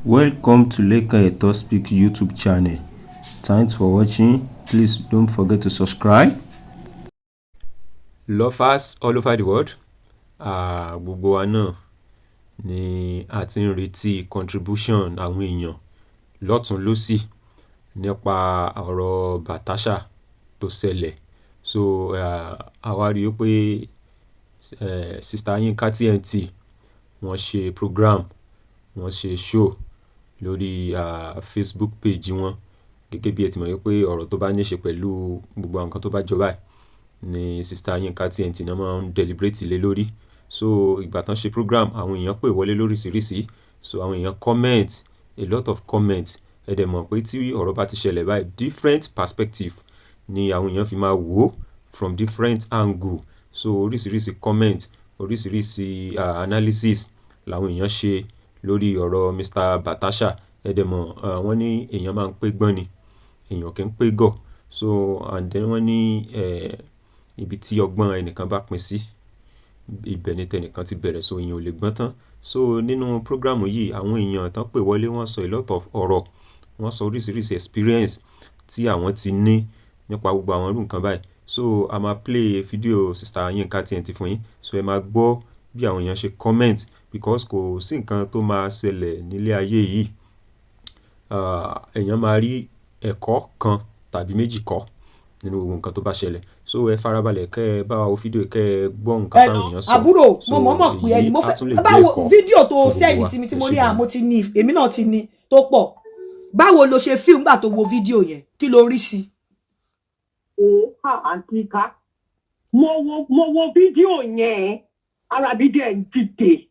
Welcome to Lekan Eto Speak YouTube channel. Thanks for watching. Please don't forget to subscribe. Lovers all over the world, gbogbo wa náà ni a ti ń retí contribution àwọn èèyàn lọ́tùn lósì nípa ọ̀rọ̀ Batasha tó ṣẹlẹ̀. So a wá rí i pé Sister Yinka TNT, wọ́n ṣe program, wọ́n ṣe show lórí Facebook page wọn. Gẹ́gẹ́ bí ẹ ti mọ̀ wípé ọ̀rọ̀ tó bá ní ṣe pẹ̀lú gbogbo àwọn nǹkan tó bá jọ báyìí ni Sister Yinka TNT náà máa ń deliberate lé lórí. So ìgbà tán ṣe program, àwọn èèyàn pè wọlé lóríṣiríṣi. So àwọn èèyàn comment, a lot of comment. Ẹ dẹ̀ mọ̀ pé tí ọ̀rọ̀ bá ti ṣẹlẹ̀ báyìí, different perspective ni àwọn èèyàn fi máa wò ó from different angle. So oríṣiríṣi comment, oríṣiríṣi analysis làwọn èèyàn ṣe lórí ọ̀rọ̀ Mr. Batasha. Ẹ dẹ̀ mọ̀, wọ́n ní èèyàn máa ń pé gbọ́n ni, èèyàn kì í pé gọ̀. So and then wọ́n ní ibi tí ọgbọ́n ẹnìkan bá pín sí, ibẹ̀ ni tẹnìkan ti bẹ̀rẹ̀. So èèyàn ò lè gbọ́n tán. So nínú program yìí, àwọn èèyàn tán pè wọlé, wọ́n sọ a lot of ọ̀rọ̀, wọ́n sọ oríṣiríṣi experience tí àwọn ti ní nípa gbogbo àwọn irú nǹkan báyìí. So a máa play fídíò Sister Yinka TNT fún yín. So ẹ máa gbọ́ bí àwọn èèyàn ṣe comment, because kò sí nǹkan tó máa ṣẹlẹ̀ nílé ayé yìí, èèyàn máa rí ẹ̀kọ́ kan tàbí méjì kọ́ nínú gbogbo nǹkan tó bá ṣẹlẹ̀. So ẹ farabalẹ̀ kẹ́ ẹ bá wa wo fídíò, kẹ́ ẹ gbọ́ nǹkan táwọn èèyàn sọ. Àbúrò, mo mọ̀ mọ̀ pé ẹni mo fẹ́ báwo fídíò tó send sí mi tí mo ní à mo ti ní, èmi náà ti ní tó pọ̀. Báwo lo ṣe fíìmù gbà tó wo fídíò yẹn? Kí ló rí sí? O ha, àǹtí ká, mo wo fídíò yẹn, ara mi dẹ̀ ń dìde.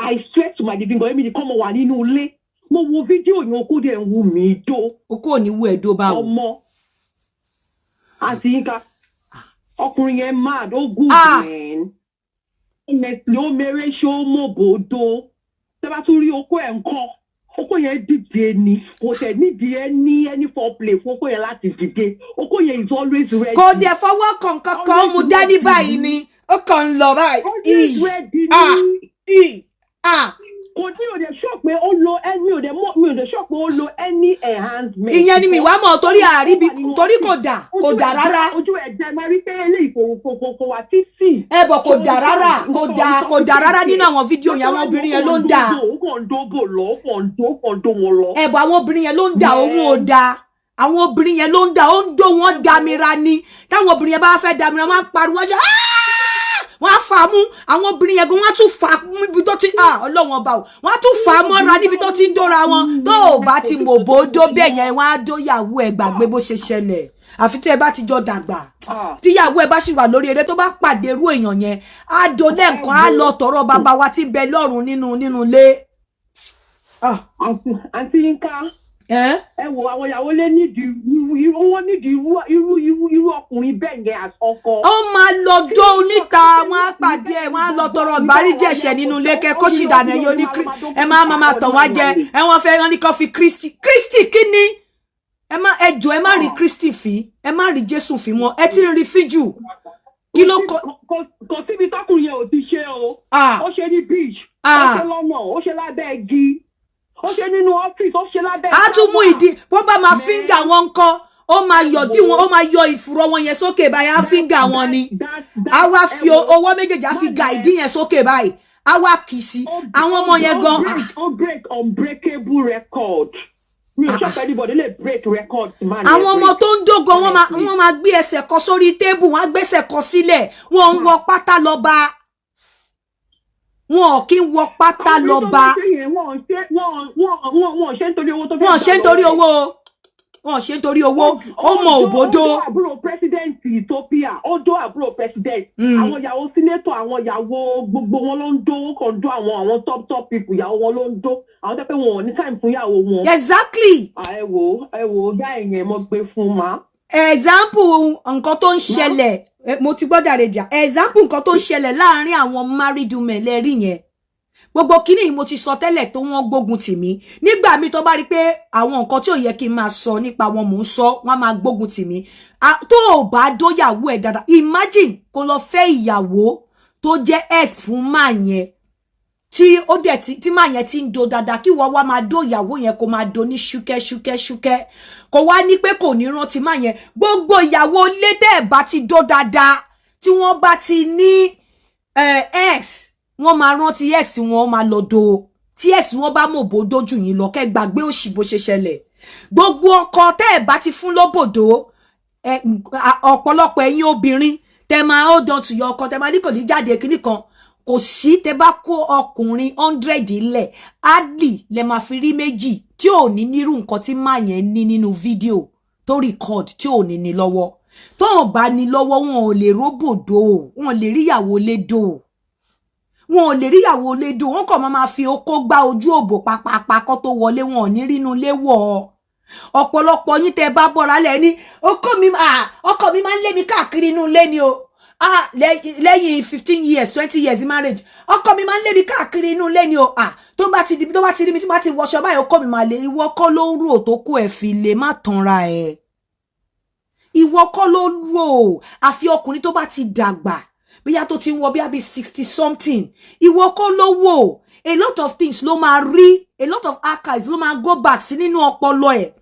I swear to my living God, èmi nìkan mo wà nínú ilé, mo wo fídíò yẹn, okó dẹ̀ ń wù mí dó. Okó ò ní wú ẹ̀ dó báwo? Ọmọ, àǹtí Yínká, ọkùnrin yẹn mad, ó good. Ah. Man, honestly, ó mèrè ṣe, ó mọ̀ bòódó. Tẹ́ bá tún rí okó ẹ̀ ńkọ́, okó yẹn dìde ni, kò tẹ̀ nídìí ẹ ní any foreplay fún okó yẹn láti dìde. Okó yẹn is always ready. Kò dẹ̀ fọwọ́ kan kankan, ó mu dání báyìí ni, ó kàn ń lọ báyìí. Always Ì, ready ah, ni. Ì, ah. Kò tí ò dẹ̀ sọ pé ó lo, mi ò dẹ̀ mọ̀, mi ò dẹ̀ sọ pé ó lo any enhancement. Ìyẹn ni mi wá mọ̀, torí àríbi, torí kò dà, kò dà rárá. Ojú ẹ̀ jẹ́ máa rí pé eléyìí kò wá títì. Ẹ bọ̀, kò dà rárá, kò dà, kò dà rárá nínú àwọn fídíò yẹn. Àwọn obìnrin yẹn ló ń dà. Ó kàn ń dóbò lọ, ó kàn ń dó wọn lọ. Ẹ bọ̀, àwọn obìnrin yẹn ló ń dà, òun ò dà. Àwọn obìnrin yẹn ló ń dà, ó ń dó wọn damira ni. Táwọn obìnrin yẹn bá fẹ́ damira, wọn á pariwo, ṣe wọ́n á fà á mú. Àwọn obìnrin yẹn gan, wọ́n á tún fà á mú níbi tó ti, ọlọ́wọ́n ọba o, wọ́n á tún fà á mọ́ra níbi tó ti ń dóra wọn. Tó o bá ti mọ̀ bó dó bẹ́ẹ̀ yẹn, wọ́n á dóyàwó ẹ̀. Gbàgbé bó ṣe ṣẹlẹ̀, àfi tí ẹ bá ti jọ dàgbà. Tíyàwó ẹ bá sì wà lórí eré, tó bá pàdé irú èèyàn yẹn, á do lẹ́ǹkan, á lọ tọ̀rọ̀ bàbá wa tí ń bẹ lọ́run nínú ilé. Àǹtí Yínká, ẹ wo, àwọn ìyàwó lé nídìí irú wọn, nídìí irú ọkùnrin bẹ́ẹ̀ yẹn as ọkọ. Ó máa lọ dó níta, wọn á pàdé ẹ, wọn á lọ tọrọ ìbáríjẹ̀ṣẹ̀ nínú ilé kẹ kó sì dànù. Ẹ̀yin oní ẹ máa tàn wá jẹ. Ẹ wọ́n fẹ́ wọ́n ní kó fi Kristi, Kristi kí ni? Ẹ má, ẹ jọ, ẹ má rí Kristi fi, ẹ má rí Jésù fi wọn. Ẹ ti ń rí fíjù, kí ló kọ? Kò síbi tọkùnrin yẹn ò ti ṣe o. Ó ṣe ní beach, ó ṣe lọ́nà, ó ṣe lábẹ́ igi, ó ṣe nínú ọ́fíìsì, ó ṣe lábẹ́. A tún mú ìdí bó bá máa finger wọn ńkọ́? Ó máa yọ dí wọn, ó máa yọ ìfúrọ̀ wọn yẹn sókè báyìí, á finger wọn ni. Á wá fi ọwọ́ méjèèjì, á fi ga ìdí yẹn sókè báyìí, á wá kì í sí àwọn ọmọ yẹn gan. Ó break unbreakable record. Mi ò sọ pé anybody lè break record man. Àwọn ọmọ tó ń dógo, wọ́n máa gbé ẹsẹ̀ kan sórí table, wọ́n á gbẹ́sẹ̀ kan sílẹ̀. Wọ́n ń wọ pátá lọ bá wọn, ò kí ń wọ pátá lọ bá. Wọ́n ṣe nítorí owó tó fẹ́. Wọ́n ṣe nítorí owó, wọ́n ṣe nítorí owó. Ó mọ òbódó. Ó dó àbúrò president Ethiopia, ó dó àbúrò president, àwọn ìyàwó senator, àwọn ìyàwó gbogbo wọn ló ń dó. Ó kàn dó àwọn top top people, ìyàwó wọn ló ń dó, àwọn tó pé wọn ò ní time fún ìyàwó wọn. Exactly. Ẹ wo, ẹ wo, guy yẹn, mo gbé fún ma. Example nǹkan tó ń ṣẹlẹ̀, mo ti gbọ́dọ̀ rẹ̀ jà. Example nǹkan tó ń ṣẹlẹ̀ láàárín àwọn married women lẹ́rí yẹn. Gbogbo kíní yìí mo ti sọ tẹ́lẹ̀ tó wọ́n gbógun tì mí. Nígbà míì, tó bá rí pé àwọn nǹkan tí ò yẹ kí n máa sọ nípa wọn mò ń sọ, wọ́n máa gbógun tì mí. Tó o bá dóyàwó ẹ̀ dáadáa, imagine kó lọ fẹ́ ìyàwó tó jẹ́ ex fún máa yẹn. Tí ó dẹ̀ tí máa yẹn ti ń do dáadáa, kí wọ́n wá máa dó ìyàwó yẹn, kó máa do ní ṣúkẹ́ ṣúkẹ́ ṣúkẹ́, kó wá ní pé kò ní rántí máa yẹn. Gbogbo ìyàwó ilé tẹ́ ẹ̀ bá ti dó dáadáa, tí wọ́n bá ti ní ex, wọ́n máa rántí ex wọn, máa lọ do. Tí ex wọn bá mọ̀ bó dójú yín lọ, kẹ́ gbàgbé òṣì bó ṣe ṣẹlẹ̀. Gbogbo ọkọ tẹ́ ẹ̀ bá ti fún lóbòdó, ọ̀pọ̀lọpọ̀ ẹ̀yin obìnrin tẹ́ máa hold on to your ọkọ, tẹ́ máa ní kò ní jáde kíní kan, kò sí. Tẹ́ bá kó ọkùnrin 100 lẹ̀, hardly lẹ máa fi rí méjì tí ò ní nírú nǹkan tí máa yẹn ní nínú fídíò tó record, tí ò ní ní lọ́wọ́. Tó ò bá ní lọ́wọ́, wọn ò lè róbòdò, wọn ò lè ríyàwó lédò, wọn ò lè ríyàwó lédò. Wọn kàn máa fi okó gbá ojú òbò papapa kó tó wọlé, wọn ò ní rínú léwọ̀. Ọ̀pọ̀lọpọ̀ yín tẹ́ bá bọ́ra lẹ̀ ní ọkọ mi, ọkọ mi máa ń lé mi káàkiri inú ilé ni o. Lẹ́yìn 15 years, 20 years marriage, ọkọ mi máa ń lé mi káàkiri inú ilé ni o. Tó bá ti rí mi tí bá ti wọṣọ báyìí, ọkọ mi máa lé. Ìwọ kọ́ ló rò tó kó ẹ̀ fi lè má tanra ẹ̀. Ìwọ kọ́ ló rò. Àfi ọkùnrin tó bá ti dàgbà, bóyá tó ti ń wọ bí i 60 something. Ìwọ kọ́ ló wò. A lot of things ló máa rí, a lot of archives ló máa go back sí nínú ọpọlọ ẹ̀.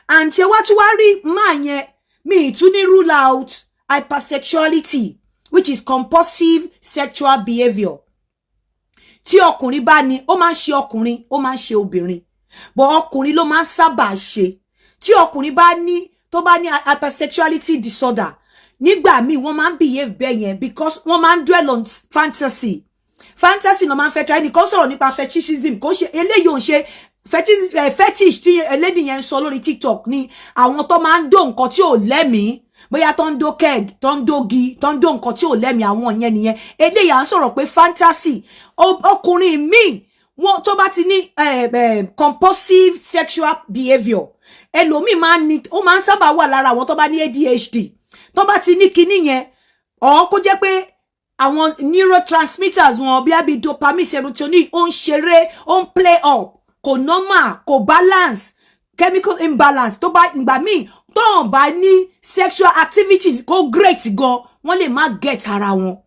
And ṣe wá tún wá rí máa yẹn, mi ì tún ní rule out hypersexuality, which is compulsive sexual behaviour. Tí ọkùnrin bá ní, ó máa ń ṣe ọkùnrin, ó máa ń ṣe obìnrin, but ọkùnrin ló máa ń sábà ṣe. Tí ọkùnrin bá ní, tó bá ní hypersexuality disorder, nígbà míì wọ́n máa ń behave bẹ́ẹ̀ yẹn because wọ́n máa ń dwell on fantasy. Fantasy náà máa ń fẹ́ try. Nìkan sọ̀rọ̀ nípa fetishism, kò ṣe eléyìí, ò ń ṣe fetish. Fetish tí elédìí yẹn ń sọ lórí TikTok ni àwọn tó máa ń dó nǹkan tí ò lẹ́mìí, bóyá tó ń dó keg, tó ń dógi, tó ń dó nǹkan tí ò lẹ́mìí, àwọn yẹn nìyẹn. Eléyìí, à ń sọ̀rọ̀ pé fantasy. Ọkùnrin míì wọn tó bá ti ní compulsive sexual behaviour, ẹlòmíì máa ń ní, ó máa ń sábà wà lára àwọn tó bá ní ADHD. Tó bá ti ní kinní yẹn, ọ̀ kó jẹ́ pé àwọn neurotransmitters wọn, bí àbí dopamine, serotonin, ó ń ṣeré, ó ń play up, kò normal, kò balance, chemical imbalance. Tó bá ìgbà míì tó hàn bá ní sexual activities kó great gan, wọ́n lè má get ara wọn,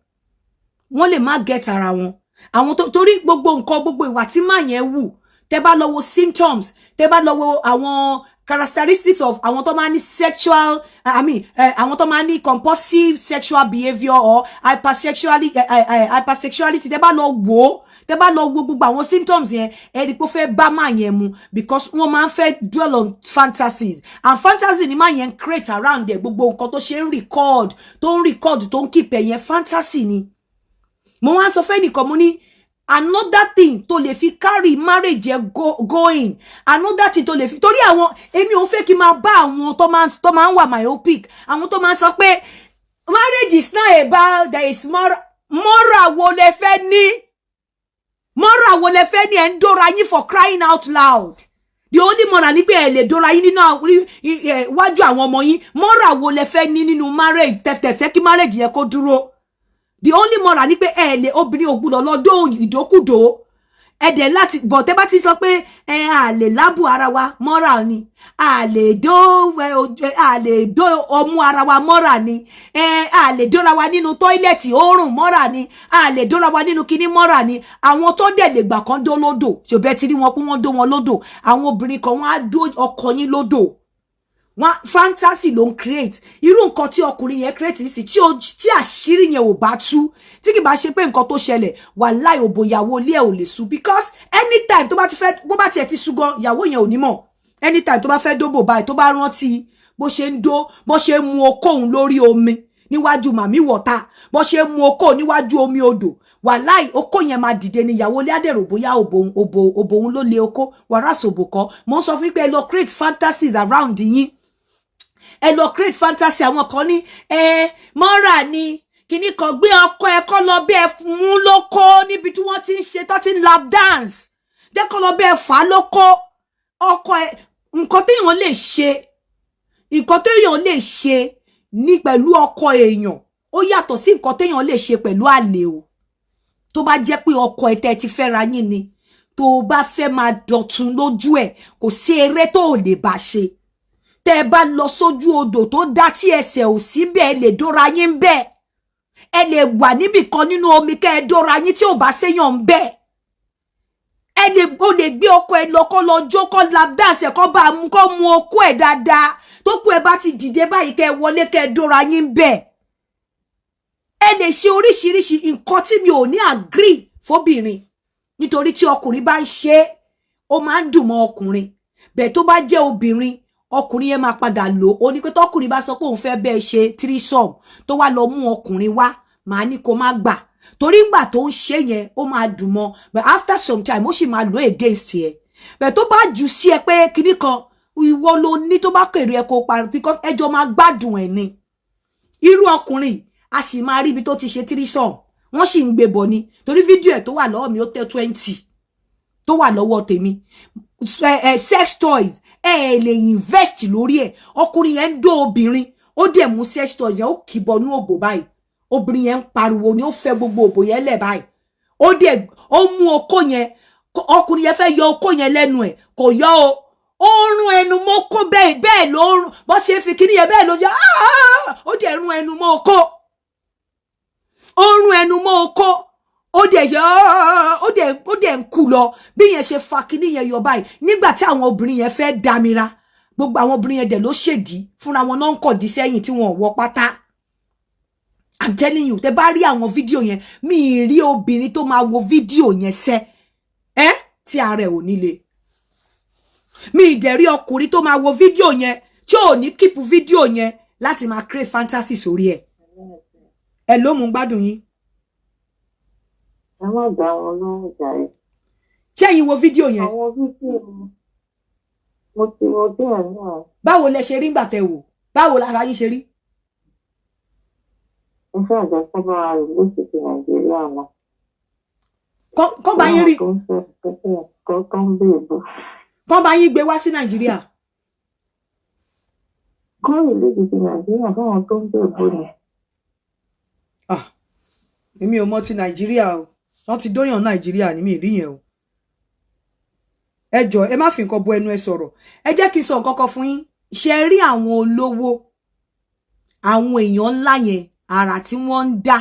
wọ́n lè má get ara wọn. Àwọn tó torí gbogbo nǹkan, gbogbo ìwà tí máa yẹn wù, tẹ́ bá lọ wo symptoms, tẹ́ bá lọ wo àwọn characteristics of àwọn tó máa ní sexual, I mean, àwọn tó máa ní compulsive sexual behaviour or hypersexuality, tẹ́ bá lọ wò ó, tẹ́ bá lọ wo gbogbo àwọn symptoms yẹn, ẹ rí pé ó fẹ́ bá máa yẹn mu because wọ́n máa ń fẹ́ dwell on fantasies, and fantasy ni máa yẹn create around ẹ̀. Gbogbo nǹkan tó ṣe ń record, tó ń record, tó ń keep ẹ̀ yẹn, fantasy ni. Mo wá sọ fẹ́ nìkan, mo ní another thing tó lè fi carry marriage ẹ going, another thing tó lè fi, torí àwọn, èmi ò fẹ́ kí n máa bá àwọn tó máa ń wà myopic, àwọn tó máa ń sọ pé marriage is not about, there is moral. Moral wo lẹ fẹ́ ní? Moral wo lẹ fẹ́ ní? Ẹ̀ ń dóra yín, for crying out loud. The only moral ni pé ẹ lè dóra yín nínú iwájú àwọn ọmọ yín. Moral wo lẹ fẹ́ ní nínú marriage tẹ̀tẹ̀ fẹ́ kí marriage yẹn kó dúró? The only moral ni pé ẹ lè, obìnrin ò gbúdọ̀ lọ dó ìdókùdó ẹdẹ láti bọ̀. Tẹ́ bá ti sọ pé ẹ à lè lábù ara wa, moral ni. À lè dó à lè dó ọmú ara wa, moral ni. Ẹ à lè dóra wa nínú toilet, òórùn, moral ni. À lè dóra wa nínú kíní, moral ni. Àwọn tó dẹ̀ lè gbà kan dó lódò, ṣòbẹ́ ti rí wọn pé wọ́n dó wọn lódò. Àwọn obìnrin kan, wọ́n á dó ọkọ yín lódò. Wọn fantasy ló ń create irú nǹkan tí ọkùnrin yẹn create sí. Tí àṣírí yẹn ò bá tú, tí kì bá ṣe pé nǹkan tó ṣẹlẹ̀, wàláì, òbò ìyàwó ilé ẹ̀ ò lè sú, because anytime tó bá ti fẹ́, bó bá tiẹ̀ ti sú gan, ìyàwó yẹn ò ní mọ̀. Anytime tó bá fẹ́ dóbò báyìí, tó bá rántí bó ṣe ń dó, bó ṣe ń mu okó òun lórí omi níwájú màmí wọ̀ta, bó ṣe ń mu okó níwájú omi odò, wàláì, okó yẹn máa dìde ní. Ìyàwó ilé àdẹ̀rò bóyá òbò òun ló lé okó wàrà sòbò kọ́. Mo ń sọ fún pé ẹ lọ create fantasies around yín, ẹ lọ create fantasy. Àwọn kan ní ẹ mọ́ra ni kíní kan, gbé ọkọ ẹ kọ́ lọ bí ẹ mú lóko níbi tí wọ́n ti ń ṣe tó ti ń lap dance, jẹ́ kó lọ bí ẹ fà á lóko ọkọ ẹ. Nǹkan téèyàn lè ṣe, nǹkan téèyàn lè ṣe ní pẹ̀lú ọkọ èèyàn, ó yàtọ̀ sí nǹkan téèyàn lè ṣe pẹ̀lú àlè o. Tó bá jẹ́ pé ọkọ ẹ tẹ́ ti fẹ́ra yín ni, tó o bá fẹ́ máa dọ̀tun lójú ẹ̀, kò sí eré tó o lè bá ṣe. Tẹ́ ẹ bá lọ sójú odò tó dá tí ẹsẹ̀ ò sí bẹ́ẹ̀, lè dóra yín bẹ́ẹ̀. Ẹ lè wà níbì kan nínú omi kẹ́ ẹ dóra yín tí ò bá séyàn bẹ́ẹ̀. Ẹ lè, o lè gbé ọkọ ẹ lọ, kó lọ jó, kó lap dance ẹ, kó bá a mú, kó mu okó ẹ dáadáa. Tó kú ẹ bá ti dìde báyìí, kẹ́ wọlé, kẹ́ dóra yín bẹ́ẹ̀. Ẹ lè ṣe oríṣiríṣi nǹkan tí mi ò ní agree fóbìnrin, nítorí tí ọkùnrin bá ń ṣe é, ó máa ń dùn mọ́ ọkùnrin bẹ́ẹ̀. Tó bá jẹ́ obìnrin, ọkùnrin yẹn máa padà lò ó ní pé tọkùnrin bá sọ pé òun fẹ́ bẹ́ẹ̀ ṣe threesome, tó wá lọ mú ọkùnrin wá, màá ní kó má gbà, torí ngbà tó ń ṣe yẹn, ó máa dùn mọ́, but after some time, ó sì máa lò against ẹ. But tó bá jù sí ẹ pé kinní kan, ìwọ ló ní, tó bá kèrè ẹ kó parí, because ẹjọ́ máa gbádùn ẹ ni. Irú ọkùnrin, a sì máa rí ibi tó ti ṣe threesome, wọ́n sì ń gbé bọ̀ ni, torí fídíò ẹ̀ tó wà lọ́wọ́ mi, ó tẹ́ 20 tó wà lọ́wọ́ tèmi. Sex toys, ẹ lè invest lórí ẹ. Ọkùnrin yẹn ń dó obìnrin, ó dẹ̀ mú sex toys yẹn, ó kì bọnú òbò báyìí. Obìnrin yẹn ń pariwo ni, ó fẹ́ gbogbo òbò yẹn lẹ̀ báyìí. Ó dẹ̀ ó mú okó yẹn, ọkùnrin yẹn fẹ́ yọ okó yẹn lẹ́nu ẹ̀, kò yọ o. Ó rún ẹnu mọ́ okó bẹ́ẹ̀ bẹ́ẹ̀ ló ń rún bó ṣe fi kíní yẹn bẹ́ẹ̀ ló yẹ. Ó dẹ̀ rún ẹnu mọ́ okó, ó rún ẹnu mọ́ okó, ó dẹ̀ ṣe, ó dẹ̀ ń kú lọ. Bí yẹn ṣe fa kíní yẹn yọ báyìí, nígbà tí àwọn obìnrin yẹn fẹ́ damira, gbogbo àwọn obìnrin yẹn dẹ̀ ló ṣèdí fúnra wọn náà, ń kọ̀dí sẹ́yìn tí wọn ò wọ pátá. I'm telling you, tẹ bá rí àwọn fídíò yẹn, mi ì rí obìnrin tó máa wo fídíò yẹn sẹ́ ẹ́ tí ara ẹ̀ ò níle. Mi ì dẹ̀ rí ọkùnrin tó máa wo fídíò yẹn tí ò ní keep fídíò yẹn láti máa create fantasy sórí ẹ̀. Ẹ ló mú gbádùn yín. Ẹ má dá wọn lóhùn jàre. Ṣé ẹ̀yin wo fídíò yẹn? Àwọn fídíò, mo ti wo díẹ̀ náà. Báwo lẹ ṣe rí ńgbà tẹ́ wò? Báwo lára yín ṣe rí? Mo fẹ́ àjọ sábà release ti Nàìjíríà náà. Kọ́ bá yín rí. Tó ń fẹ́ tó ń bèbò. Kọ́ bá yín gbé wá sí Nàìjíríà. Kọ́ release ti Nàìjíríà fáwọn tó ń bèbò ni. Ah, èmi ò mọ ti Nàìjíríà o. Wọ́n ti dóyàn Nàìjíríà ní mi rí yẹn o. Ẹ jọ, ẹ má fi nǹkan bo ẹnu ẹ sọ̀rọ̀. Ẹ jẹ́ kí n sọ nǹkan kan fún yín. Ṣe rí àwọn olówó, àwọn èèyàn ńlá yẹn, àrà tí wọ́n ń dá,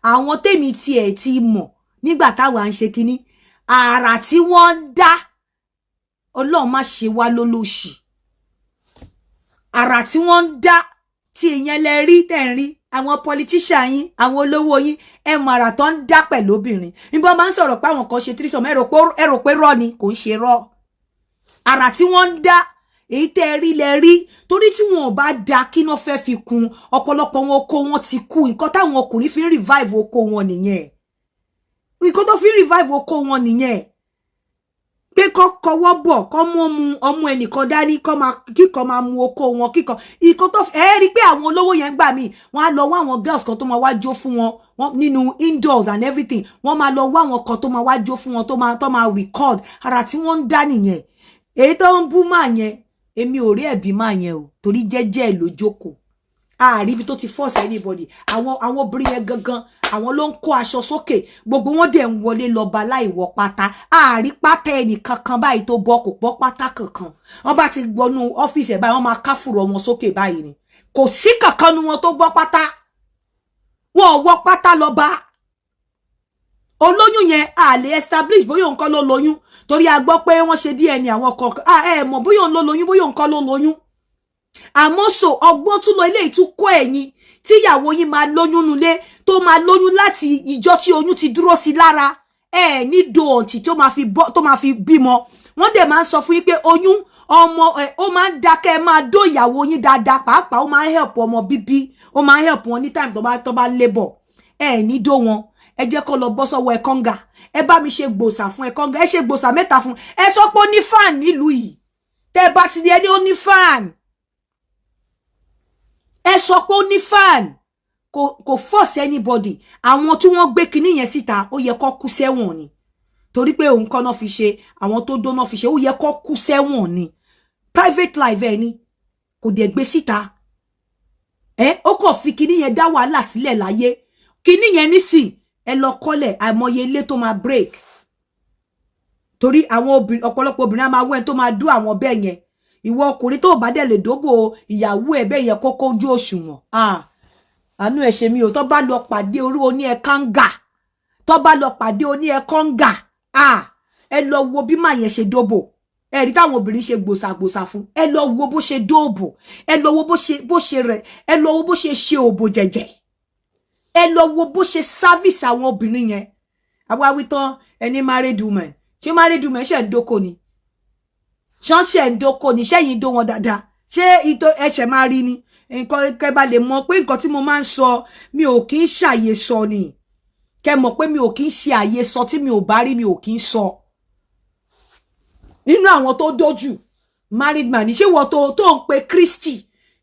àwọn tèmi tiẹ̀ ti mọ̀ nígbà táwa ń ṣe kínní, àrà tí wọ́n ń dá, Ọlọ́run má ṣe wá lólóṣì. Àrà tí wọ́n ń dá tí ìyẹn lẹ rí tẹ̀ ń rí àwọn politician yín, àwọn olówó yín, ẹ mọ àrà tó ń dá pẹ̀lú obìnrin. Níbo máa ń sọ̀rọ̀ pé àwọn kan ṣe threesome, ẹ rò pé rọ́ ni, kò ń ṣe rọ́. Àrà tí wọ́n ń dá, èyí tẹ́ ẹ rí lẹ rí, torí tí wọn ò bá da, kí náà fẹ́ fi kún? Ọ̀pọ̀lọpọ̀ wọn, oko wọn ti kú. Nǹkan táwọn ọkùnrin fi ń revive oko wọn nìyẹn. Nǹkan tó fi ń revive oko wọn nìyẹn, pé kọ́ kọwọ́ bọ̀, kọ́ mú ọmú ọmú ẹnìkan dání, kọ́ máa kíkọ́ máa mu oko wọn kíkọ́. Ìkan tó ẹ rí pé àwọn olówó yẹn gbà míì, wọ́n á lọ wá àwọn girls kan tó máa wá jó fún wọn, wọn nínú indoors and everything. Wọ́n máa lọ wá àwọn kan tó máa wá jó fún wọn, tó máa record. Ara tí wọ́n ń dá nìyẹn. Èyí tó ń bú máa yẹn, èmi ò rí ẹ̀bí máa yẹn o, torí jẹ́jẹ́ ẹ̀ ló jókòó, ààrí ibi tó ti force anybody. Àwọn obìnrin yẹn gangan, àwọn ló ń kó aṣọ sókè, gbogbo wọn dẹ̀ ń wọlé lọ bá láì wọ pátá. Ààrí pátá ẹnì kankan báyìí tó bọ́, kò bọ́ pátá kankan. Wọ́n bá ti gbọnú ọ́fíìsì ẹ̀ báyìí, wọ́n máa káfùrọ̀ wọn sókè báyìí ni. Kò sí kankan nu wọn tó bọ́ pátá. Wọn ò wọ pátá lọ bá olóyún yẹn. A lè establish bóyá òun kọ́ ló lóyún, torí a gbọ́ pé wọ́n ṣe DNA àwọn kan. Ẹ mọ̀ bóyá òun ló lóyún, bóyá òun kọ́ ló lóyún. Àmọ́ so ọgbọ́n tún lọ ilé ìtúkọ́ ẹ̀yìn tíyàwó yín máa lóyún nulẹ̀, tó máa lóyún láti ìjọ tí oyún ti dúró sí lára ẹ ní do ọ̀ǹtì tó máa fi bọ́, tó máa fi bímọ. Wọ́n dẹ̀ máa ń sọ fún yín pé oyún ọmọ ẹ, ó máa ń dákẹ́. Ẹ máa dó ìyàwó yín dáadáa pàápàá, ó máa ń help ọmọ bíbí, ó máa ń help wọn ní time tó bá labour. Ẹ ní dó wọn, ẹ jẹ́ kó lọ bọ́ sọ́wọ́ ẹ kọ́ngà. Ẹ bá mi ṣe gbòòsà fún ẹ kọ́ngà, ẹ ṣe gbòòsà mẹ́ta fún ẹ. Sọ pé ó ní fan nílùú yìí. Tẹ́ bá ti di ẹni ó ní fan, ẹ sọ pé ó ní fan. Kò force anybody. Àwọn tí wọ́n gbé kinní yẹn síta, ó yẹ kó kú sẹ́wọ̀n ni, torí pé òun kọ́ náà fi ṣe, àwọn tó dóná fi ṣe, ó yẹ kó kú sẹ́wọ̀n ni. Private life ẹ ni, kò dẹ̀ gbé síta. Ẹ ó kàn fi kinní yẹn dá wàhálà sílẹ̀ láyé. Kinní yẹn nísìn, ẹ lọ kọ́lẹ̀, àìmọye ilé tó máa break, torí àwọn obìnrin, ọ̀pọ̀lọpọ̀ obìnrin á máa wẹ́n tó máa dú àwọn bẹ́ẹ̀ yẹn. Ìwọ ọkùnrin tó bá dẹ̀ lè dóbò ìyàwó ẹ̀ bẹ́ẹ̀ yẹn, kókó ojú òṣùwọ̀n. Ah, àánú ẹ̀ ṣe mí o. Tó bá lọ pàdé orí oní ẹ̀ kánga, tó bá lọ pàdé oní ẹ̀ kọ́ngà, ah, Ẹ lọ wo bí màá yẹn ṣe dóbò. Ẹ rí táwọn obìnrin ṣe gbòsàgbòsà fún. Ẹ lọ wo bó ṣe dóòbò, ẹ lọ wo bó ṣe rẹ, ẹ lọ wo bó ṣe ṣe òbò jẹjẹ, ẹ lọ wo bó ṣe service àwọn obìnrin yẹn. Àwa wí tán, ẹni married woman, ṣé married woman ṣe ń dóko ni? Ṣánṣẹ́ ń dóko ni? Ṣẹ́yìn dó wọn dáadáa? Ṣé ìtò ẹ̀ṣẹ̀ máa rí ni? Nǹkan kẹ́ bá lè mọ̀ pé nǹkan tí mo máa ń sọ, mi ò kí ń ṣàyè sọ ni. Kẹ́ mọ̀ pé mi ò kí ń ṣe àyè sọ. Tí mi ò bá rí, mi ò kí ń sọ. Nínú àwọn tó dójú married man, ṣé wọ́n tó ń pe Kristi,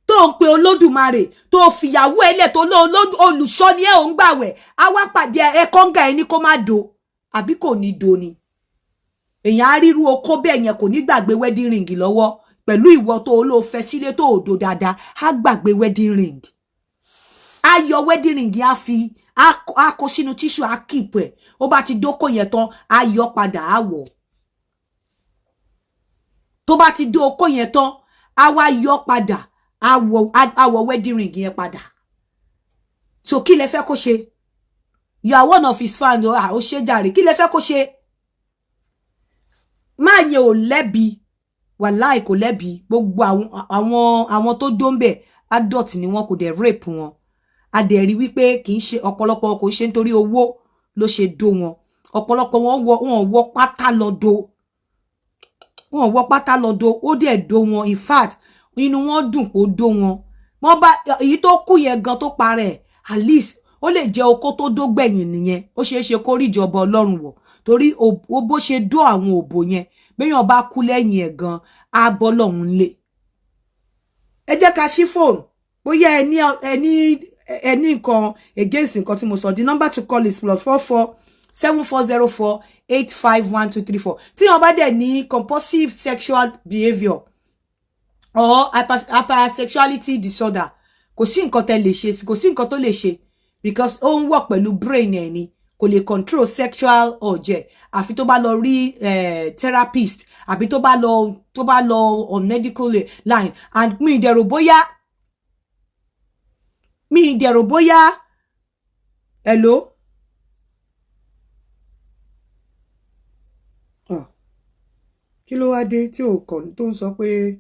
tó ń pe Olódùmarè, tó fìyàwó ẹlẹ, tó lọ olùṣọ́ ni ẹ, ò ń gbàwẹ̀, á wá pàdé ẹ kọ́ńgà, ẹ ní kó má do àbí kò ní do ni? Èèyàn á ríru okó bẹ́ẹ̀ yẹn, kò ní gbàgbé wedding ring lọ́wọ́ pẹ̀lú ìwọ tó ló fẹ́ sílé tó ò do dáadáa. Á gbàgbé wedding ring, á yọ wedding ring, á fi á kó sínú tissue, á keep ẹ̀. Ó bá ti dókò yẹn tán, á yọ padà, á wọ̀. Tó bá ti dó okó yẹn tán, á wá yọ padà, á wọ wedding ring yẹn padà. So kí lẹ fẹ́ kó ṣe? You are one of his fans. Ó ṣe jàre. Kí lẹ fẹ́ kó ṣe? Máa yẹn ò lẹ́bi, wàláì kò lẹ́bi. Gbogbo àwọn tó dó ń bẹ̀, adult ni wọn, kò dẹ̀ rape wọn. A dẹ̀ rí wípé kì í ṣe ọ̀pọ̀lọpọ̀, kò ṣe nítorí owó ló ṣe dó wọn. Ọ̀pọ̀lọpọ̀ wọn wọ pátá lọ do, wọn wọ pátá lọ do. Ó dẹ̀ dó wọn. In fact, inú wọn dùn kó dó wọn. Wọn bá èyí tó kú yẹn gan tó parẹ́, at least ó lè jẹ́ okó tó dó gbẹ̀yìn nìyẹn. Ó ṣeé ṣe kó rí ìjọba Ọlọ́run wọ̀, torí ó bó ṣe dó àwọn òbò yẹn, béèyàn bá kú lẹ́yìn ẹ̀ gan, á bọ́ lọ́hùn lé. Ẹ jẹ́ ká ṣí fóònù, bóyá ẹ ní nǹkan against nǹkan tí mo sọ. The number to call is +44 7404 851234. Tí wọ́n bá dẹ̀ ní compulsive sexual behaviour or hypersexuality disorder, kò sí nǹkan tẹ́ lè ṣe, kò sí nǹkan tó lè ṣe, because ó ń work pẹ̀lú brain ẹ̀ ni. Kò lè control sexual urge, àfi tó bá lọ rí therapist, àbí tó bá lọ on medical line. And mi ìdẹ̀rò bóyá. Hello? Oh. Kí ló wá dé tí ò kọ̀ tó ń sọ pé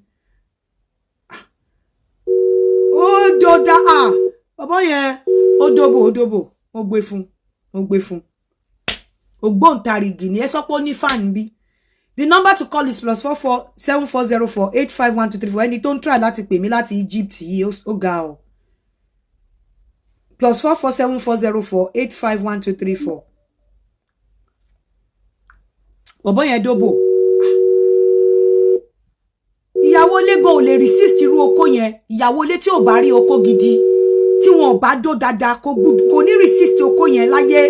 ó dọ̀dà? À, bàbá yẹn ó dóbò, ó dóbò. Mo gbé fún, mo gbé fún. Ògbóǹtarìgì ni ẹ sọ pé ó ní fan bí. The number to call is +44 7404 851234. Ẹni tó ń try láti pè mí láti Egypt yìí, ó ga ọ. +44 7404 851234. Bọ̀bọ́ yẹn dóbò. Ìyàwó ilé gan ò lè resist irú okó yẹn. Ìyàwó ilé tí ò bá rí okó gidi, tí wọn ò bá dó dáadáa, kò ní resist okó yẹn láyé.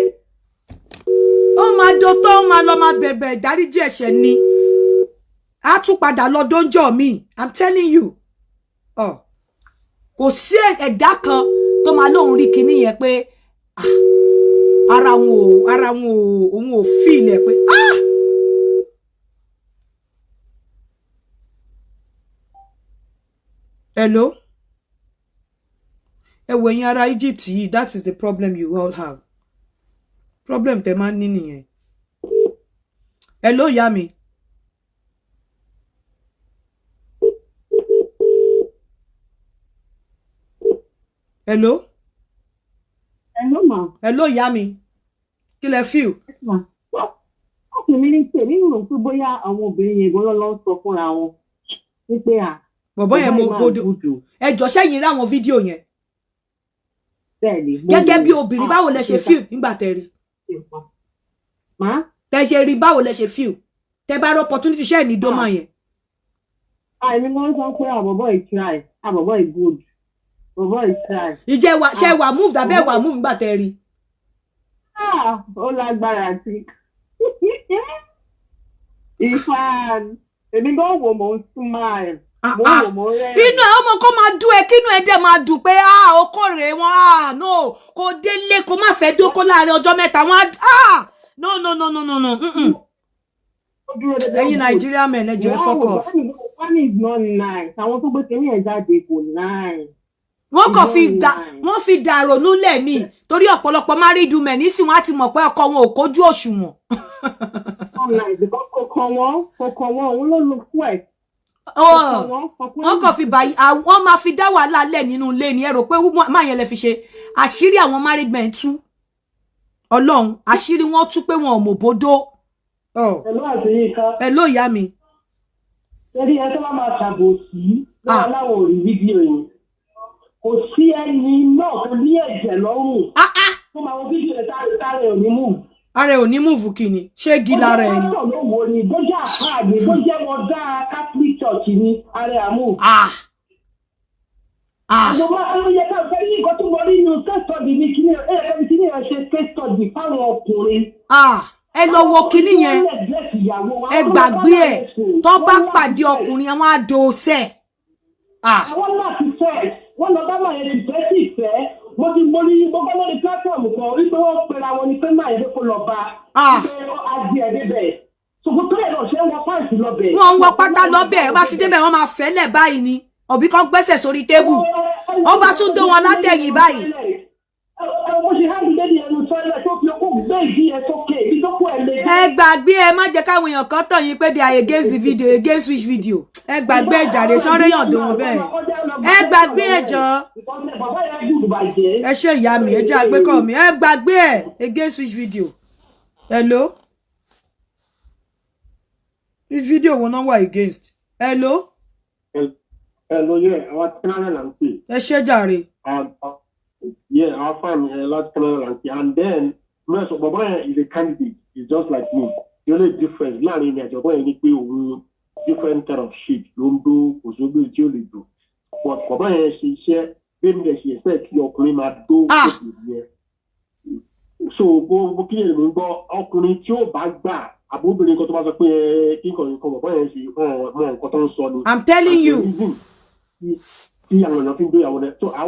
Ó máa dó tó, ó máa lọ máa bẹ̀bẹ̀ ìdáríjì ẹ̀ṣẹ̀ ni. Á tún padà lọ dóńjọ́ mi, I'm telling you. Oh. Kò sí ẹ̀dá kan tó máa lóun rí kinní yẹn pé ara wọn ò òun ò feel ẹ̀ pé ah. Hello? Ẹ wo ẹ̀yin ará Egypt yìí, that is the problem you all have. Problem tẹ máa ń ní nìyẹn. Hello, ìyá mi. Hello? Hello, ma. Hello, ìyá mi. Kí lẹ feel? Yes, ma. Ọkùnrin ní tèmi rò pé bóyá àwọn obìnrin yẹn gan ló ń sọ fúnra wọn wípé à. Bọ̀bọ́ yẹn mo gbódò. Ẹ jọ, sẹ́yìn rí àwọn fídíò yẹn? Bẹ́ẹ̀ni. Gẹ́gẹ́ bí obìnrin, báwo lẹ ṣe feel nígbà tẹ́ rí? Ma? Tẹ́ ṣe rí, báwo lẹ ṣe feel? Tẹ́ bá rí opportunity, ṣe ní dómà yẹn? Àìní wọ́n sọ pé àbọ̀bọ̀ yìí try, àbọ̀bọ̀ yìí good, bọ̀bọ̀ yìí try. Ìjẹ́ wa ṣe wà move dàbẹ́ wà move nígbà tẹ́ rí? Ah, ó lágbára àti. Ìfàn, èmi gan wò, mò ń smile. Ah, Mo ń ah. wò, mò ń rẹ́rìn. Inú ẹ ọmọ kó máa dùn ẹ, kínú ẹ dẹ̀ máa dùn pé ah, okó rèé wọn. Ah no, kò délé kó má fẹ́ dóko láàrin ọjọ́ mẹ́ta wọn ah, no, no, no, no, no, no. Ó dúró dédé, ó Ẹ̀yin good. Nàìjíríà men, ẹ jọ̀ọ́, ẹ fuck off. One is not nice. Àwọn tó gbé kinní ẹ̀ jáde kò nice. Wọ́n kàn fi It's da not nice. Wọ́n fi dàrònú lẹ̀ ní, torí ọ̀pọ̀lọpọ̀ married women nísìn, wọ́n á ti mọ̀ pé ọkọ wọn ò kójú òṣùwọ̀n. not nice because kò kàn wọ́n, kò kàn wọ́n, òun ló lo fún ẹ̀. Kò kàn wọ́n, kò kàn. Wọ́n kàn fi báyìí, àwọn máa fi dá wàhálà lẹ̀ nínú ilé ni. Ẹ rò pé máa yẹn lè fi ṣe àṣírí àwọn married men tú. Ọlọ́run, àṣírí wọn tú pé wọn ò mọ̀ bódó. Hello, àti Yínká. Ẹ ló ìyá mi. Ẹni ẹ tó bá máa ṣàbòsí lọ́wọ́ láwọn ò rí fídíò yẹn. Kò sí ẹni náà tó ní ẹ̀jẹ̀ lọ́rùn Ah ah. tó máa wo fídíò yẹn tárẹ̀ ò ní mú. Ara ẹ ò ní move kìíní, ṣé gi lára ẹ ni? Bó jẹ́ pásítọ̀ ló wò ni, bó jẹ́ àfáà ni, bó jẹ́ wọn dá Catholic Church ni, ara ẹ̀ àmú. Ah ah. Mo máa ń yẹ ká fẹ́ ní nǹkan tó mọ nínú case study ní kíní ẹ̀ ẹ̀ kíní ẹ̀ ṣe case study fáwọn ọkùnrin. Ah, ẹ lọ wo kinní yẹn, ẹ gbàgbé ẹ. Tó bá pàdé ọkùnrin, àwọn àdóòsẹ. Ah. Àwọn láti fẹ́ wọ́n lọ bá máa yẹn ti fẹ́ sí ìfẹ́. Mo ti mo ní mo gbọ́ lórí platform kan wípé wọ́n pera wọn ni pé máa yẹn kó lọ bá Ah. wípé ó á di ẹ̀ débẹ̀, ṣòkòtò ẹ̀ náà ṣe ń wọ pants lọ́bẹ̀. Wọ́n ń wọ pátá lọ́bẹ̀. Bá ti débẹ̀, wọ́n máa fẹ́lẹ̀ báyìí ni, òbí kan gbẹ́sẹ̀ sórí table, ó bá tún dó wọn látẹ̀yìn báyìí. Mo ṣe hàn dédé ẹnu sọ́lẹ̀ tó fi okó gbé ìdí ẹ sókè ibi tó kú ẹ lé. Ẹ gbàgbé ẹ, má jẹ́ káwọn èèyàn kan tàn yín pé they are against the video. Against which video? Ẹ gbàgbé ìjàre, sọ́rẹ́yàn dùn wọn bẹ́ẹ̀. Ẹ gbàgbé ẹ jọ. Bàbá yẹn gùn bàjẹ́. Ẹ ṣe ìyá mi, ẹ jẹ́ àgbékọ̀ mi. Ẹ gbàgbé ẹ, against which video? Hello, which video wo náà wà against? Hello. Hello, yeah, àwọn Canada là ń pè. Ẹ ṣe jàre. Yeah, our fan láti Canada là ń pè. And then, mo sọ bàbá yẹn is a candidate, he's just like me. The only difference láàrin mi àti bàbá yẹn ni pé òun different kind of shit ló ń dó, kò sóbì tí ó lè dò. But bàbá yẹn ṣe iṣẹ́ bẹ́ẹ̀ mi lè ṣe ẹ̀sẹ̀ kí ọkùnrin máa dó òkè yẹn. So bó kí lè mú gbọ́ ọkùnrin tí ó bá gbà àbóbìnrin kan tó bá sọ pé ẹ kí nǹkan nǹkan bàbá yẹn ṣe mọ nǹkan tó ń sọ ni. I'm telling you. And the reason tí àwọn èèyàn fi ń gbéyàwó rẹ, so I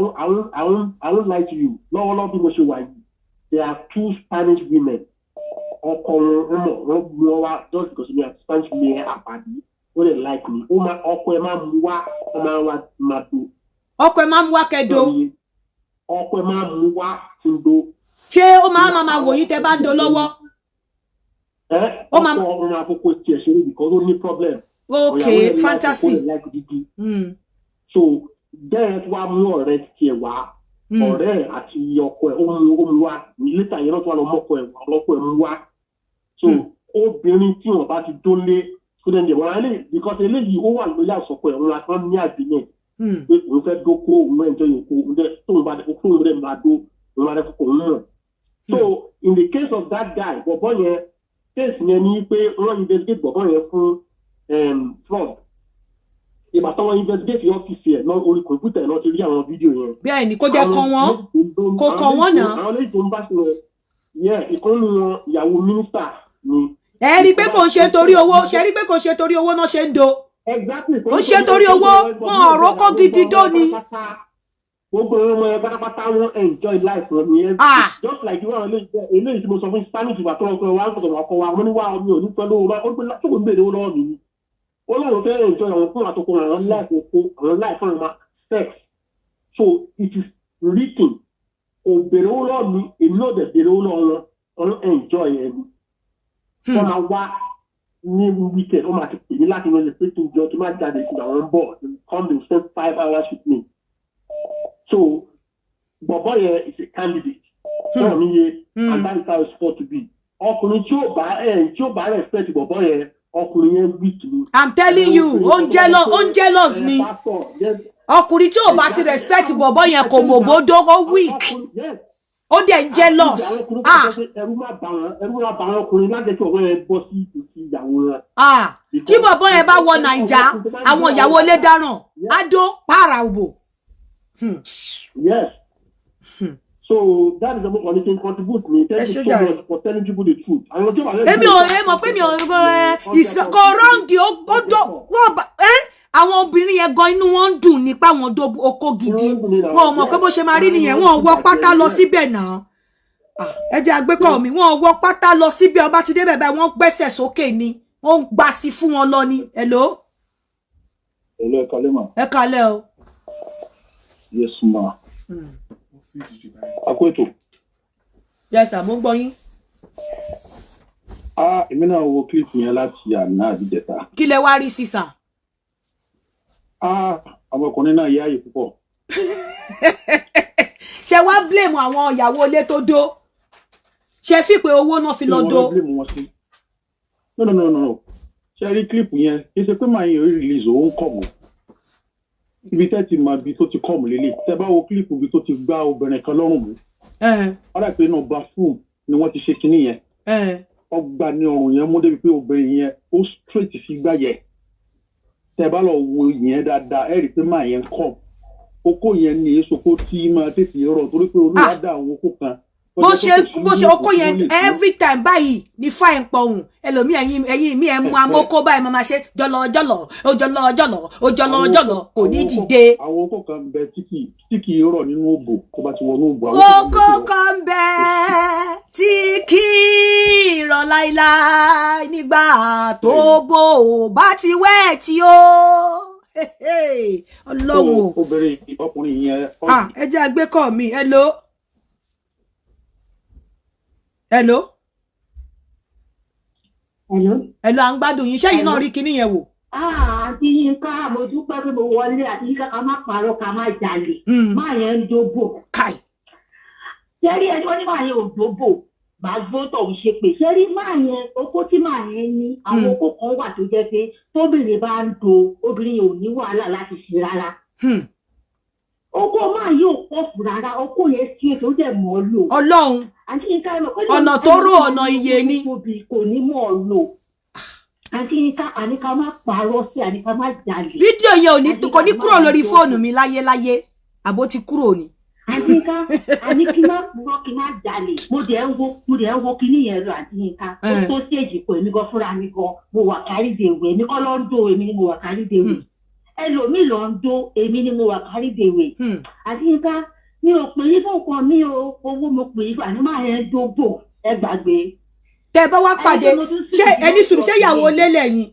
won't lie to you, lọ́wọ́lọ́wọ́ bí mo ṣe wà yìí, there are two Spanish women, ọkọ wọn wọn mọ̀ wọ́n mú wọn wá just because mi àti Spanish women àpàdé, ó lè like me, ó máa ọkọ ẹ máa mú wá, ó máa wá máa do. Ọkọ ẹ máa ń wá kẹdo. Ọkọ ẹ máa mú wá tí ń do. Ṣé ó máa wò yín tẹ bá ń do lọ́wọ́? Ẹ Ó máa- ọkọ ọmọ àkókò tiẹ̀ ṣeré because ó ní problem. Ok. Ìyàwó ẹ̀ like Fantasy. ó lè like dídí. So bẹ́ẹ̀ tí wàá mú ọ̀rẹ́ tiẹ̀ wá, ọ̀rẹ́ ẹ̀ àti ọkọ ẹ̀, ó mú wá later yẹn náà, tó wà lọ mọ́kọ ẹ̀ wá, ọlọ́kọ ẹ̀ mú wá. So obìnrin tí wọn bá ti dólé tó dẹ̀ ń jẹ̀ wọ́n á lè because eléyìí ó wà lórí àsọkọ ẹ̀, wọn àti wọn ní agreement pé òun fẹ́ dóko, òun fẹ́ enjoy oko, òun dẹ̀ tóun bá tóun dẹ̀ máa dó, òun máa dẹ̀ kókò òun mọ̀. So in the case of that guy, bọ̀bọ̀ yẹn, case yẹn ni pé wọ́n investigate bọ̀bọ̀ yẹn fún fraud. Ìgbà tí wọ́n investigate ọ́fíìsì ẹ̀ náà, orí kọ̀ǹpútà ẹ̀ náà ti rí àwọn fídíò yẹn. Bẹ́ẹ̀ ni, kó jẹ́ kàn wọ́n, kò kàn wọ́n náà. Àwọn lẹ́yìn tó ń bá ṣe yẹ ìkànnì wọn, ìyàwó mínísítà ni. Ẹ rí i pé kò ń ṣe torí owó, ṣe rí i pé kò ń ṣe torí owó náà ṣe ń do. Exactly. Kò ń ṣe torí owó, wọn ọ̀rọ̀ kó gidi dó ni. Gbogbo ọmọ yẹn pátápátá, wọn enjoy life wọn nìyẹn. Ah. Just like irú àwọn eléyìí tí mo sọ fún Spanish, ìgbà tó wọn kọ wa ń sọ̀rọ̀ ọkọ wa, wọn ní wá mi ò ní pẹ́ lówó, ó pé tó kò ń béèrè owó lọ́wọ́ mi ni. Ó lóun fẹ́ enjoy àwọn fún àtọkọ àwọn life oko, àwọn life fún àwọn sex. So it is written, kò béèrè owó lọ́wọ́ mi, èmi náà dẹ̀ béèrè owó lọ́wọ́ wọn, wọn enjoy ẹ̀ ni. Wọ́n máa wá ní weekend, wọ́n máa ti pè mí láti wọ́n lè pé kí n jọ kí n má jáde sí àwọn ń bọ̀, they come, they spend 5 hours with me. So bọ̀bọ̀ yẹn is a candidate náà mi yé, and that is how it's supposed to be. Ọkùnrin tí ó bá ẹ̀ tí ó bá respect bọ̀bọ̀ yẹn, ọkùnrin yẹn weak ni. I'm telling you, ó ń jealous, ó ń jealous ni. Ọkùnrin tí ò bá ti respect bọ̀bọ̀ yẹn, kò mọ̀ bódó, ó weak, ó dẹ̀ ń jealous. Ah. Ẹrú má bà wọn, ẹrú má bà wọn ọkùnrin láti ẹjọ́ ọ̀rọ̀ yẹn bọ́ sí ìtòsí ìyàwó wọn. Ah, tí bọ̀bọ̀ yẹn bá wọ Nàìjà, àwọn ìyàwó ilé dáràn, á dó pààrà òbò. Yes. So that is the only thing contribute me. Thank you so much for telling people the truth. Àwọn tí wà lẹ́nu. Èmi ò ẹ mọ̀ pé mi ò ẹ kò wrong, ó dó wọ́n bá ẹ. Àwọn obìnrin yẹn gan, inú wọn ń dùn nípa àwọn dó oko gidi. Wọn ò mọ̀ pé bó ṣe máa rí nìyẹn. Wọn ò wọ pátá lọ síbẹ̀ náà. Ah, ẹ jẹ́ àgbékọ̀ mi. Wọn ò wọ pátá lọ síbẹ̀. Ọba ti débẹ̀ báyìí, wọ́n gbẹ́sẹ̀ sókè ni, wọ́n ń gbà sí fún wọn lọ ni. Hello. Hello, ẹ kálẹ́ mà. Ẹ kálẹ́ o. Yes ma. A kú ètò. Yes sir, mo ń gbọ́ yín. Ah, èmi náà wo clip yẹn láti àná àbíjẹta. Kí lẹ wá rí sí, sir? Ah, ọmọkùnrin náà yáàyè púpọ̀. Ṣe wá blame àwọn ìyàwó ilé tó dó? Ṣe fi pé owó náà fi lọ Kí ni dó? wọ́n fẹ́ blame wọn sí? No, no, no, no, no. Ṣé rí clip yẹn? Kì í ṣe pé màá yẹn rí release òun kọ̀ mọ́. Ibi tẹ́ ti mọ ibi tó ti kọ̀ mọ́ lélẹ̀. Tẹ́ bá wo clip ibi tó ti gbá obìnrin kan lọ́rùn mú. Ó dà pé inú bathroom ni wọ́n ti ṣe kinní yẹn. Ọgbà ní ọrùn yẹn mú débi pé obìnrin yẹn ó straight sí gbá yẹn. Tẹ́ bá lọ wo yẹn dáadáa, ẹ rí i pé màá yẹn kọ̀. Okó yẹn ní èso tí máa tètè rọ̀ torí pé Olúwa dá àwọn okó kan tó Bó jẹ́ ṣe pé kò sí bó ṣe irú okó okó yẹn tó lè tó. Every time báyìí ní fáìn pọ̀hùn ẹlòmíì, ẹ̀yìn mi ẹ̀ mú amókó báyìí, máa ma ṣe jọlọ jọlọ, ó jọlọ jọlọ, ó jọlọ jọlọ, kò ní dìde. Àwọn okó kan bẹ tí kì í rọ̀ nínú òbò tó bá ti wọnú òbò. Àwọn Okó okó kan bẹ tí kan bẹ tí kì í rọ̀ láíláí nígbà tó bò ó bá ti wẹ̀ tí ó Ọlọ́run o. Obìnrin ọkùnrin yẹn. Ah, ẹ jẹ́ àgbékọ̀ mi. Hello, hello. Hello. Hello, à ń gbádùn yín. Ṣẹ́yìn náà rí kinní yẹn wò? Ah, àǹtí Yínká, mo dúpẹ́ pé mo wọlé. Àǹtí Yínká, ká má parọ́, ká má jalè. Máa yẹn ń dóbò. Kai. Ṣẹ́rí ẹni wọ́n ní máa yẹn ò dóbò. Màá gbó tọ̀hún ṣe pé. Ṣẹ́rí máa yẹn, okó tí máa yẹn ní, àwọn okó kan wà tó jẹ́ pé tóbìnrin bá ń do, obìnrin yẹn ò ní wàhálà láti ṣe rárá. Okó máa yóò pọ̀ fún rárá, okó yẹn sí ètò ó dẹ̀ mọ́ ọ́ lò. Ọlọ́run. Àǹtí Yínká, ẹ mọ̀ pé Ọ̀nà tó rò, ọ̀nà iye ni. Tóbi kò ní mọ̀ ọ́ lò. Àǹtí Yínká, àní ká má parọ́ sí, àní ká má jalè. Fídíò yẹn ò ní kò ní kúrò lórí fóònù mi láyéláyé, àbó ti kúrò ni? Àǹtí Yínká, àní kí má purọ́, kí má jalè. Mo dẹ̀ ń wo kíní yẹn lọ, àǹtí Yínká. Ó tó stage pọ̀, èmi gan fúnra mi gan. Mo wà carried away. Èmi kọ́ ló ń dó, èmi ni mo wà carried away. Ẹlòmíì ló ń dó, èmi ni mo wà carried away. Àǹtí Yínká, mi ò pè yín fún nǹkan mi o, owó mo pè yín fún, àní máa yẹn dóbò, ẹ gbàgbé. Tẹ bá wá pàdé, Ẹni tó mo tún sì ṣé ẹni sùúrù, ṣé ìyàwó lé lẹ́yìn?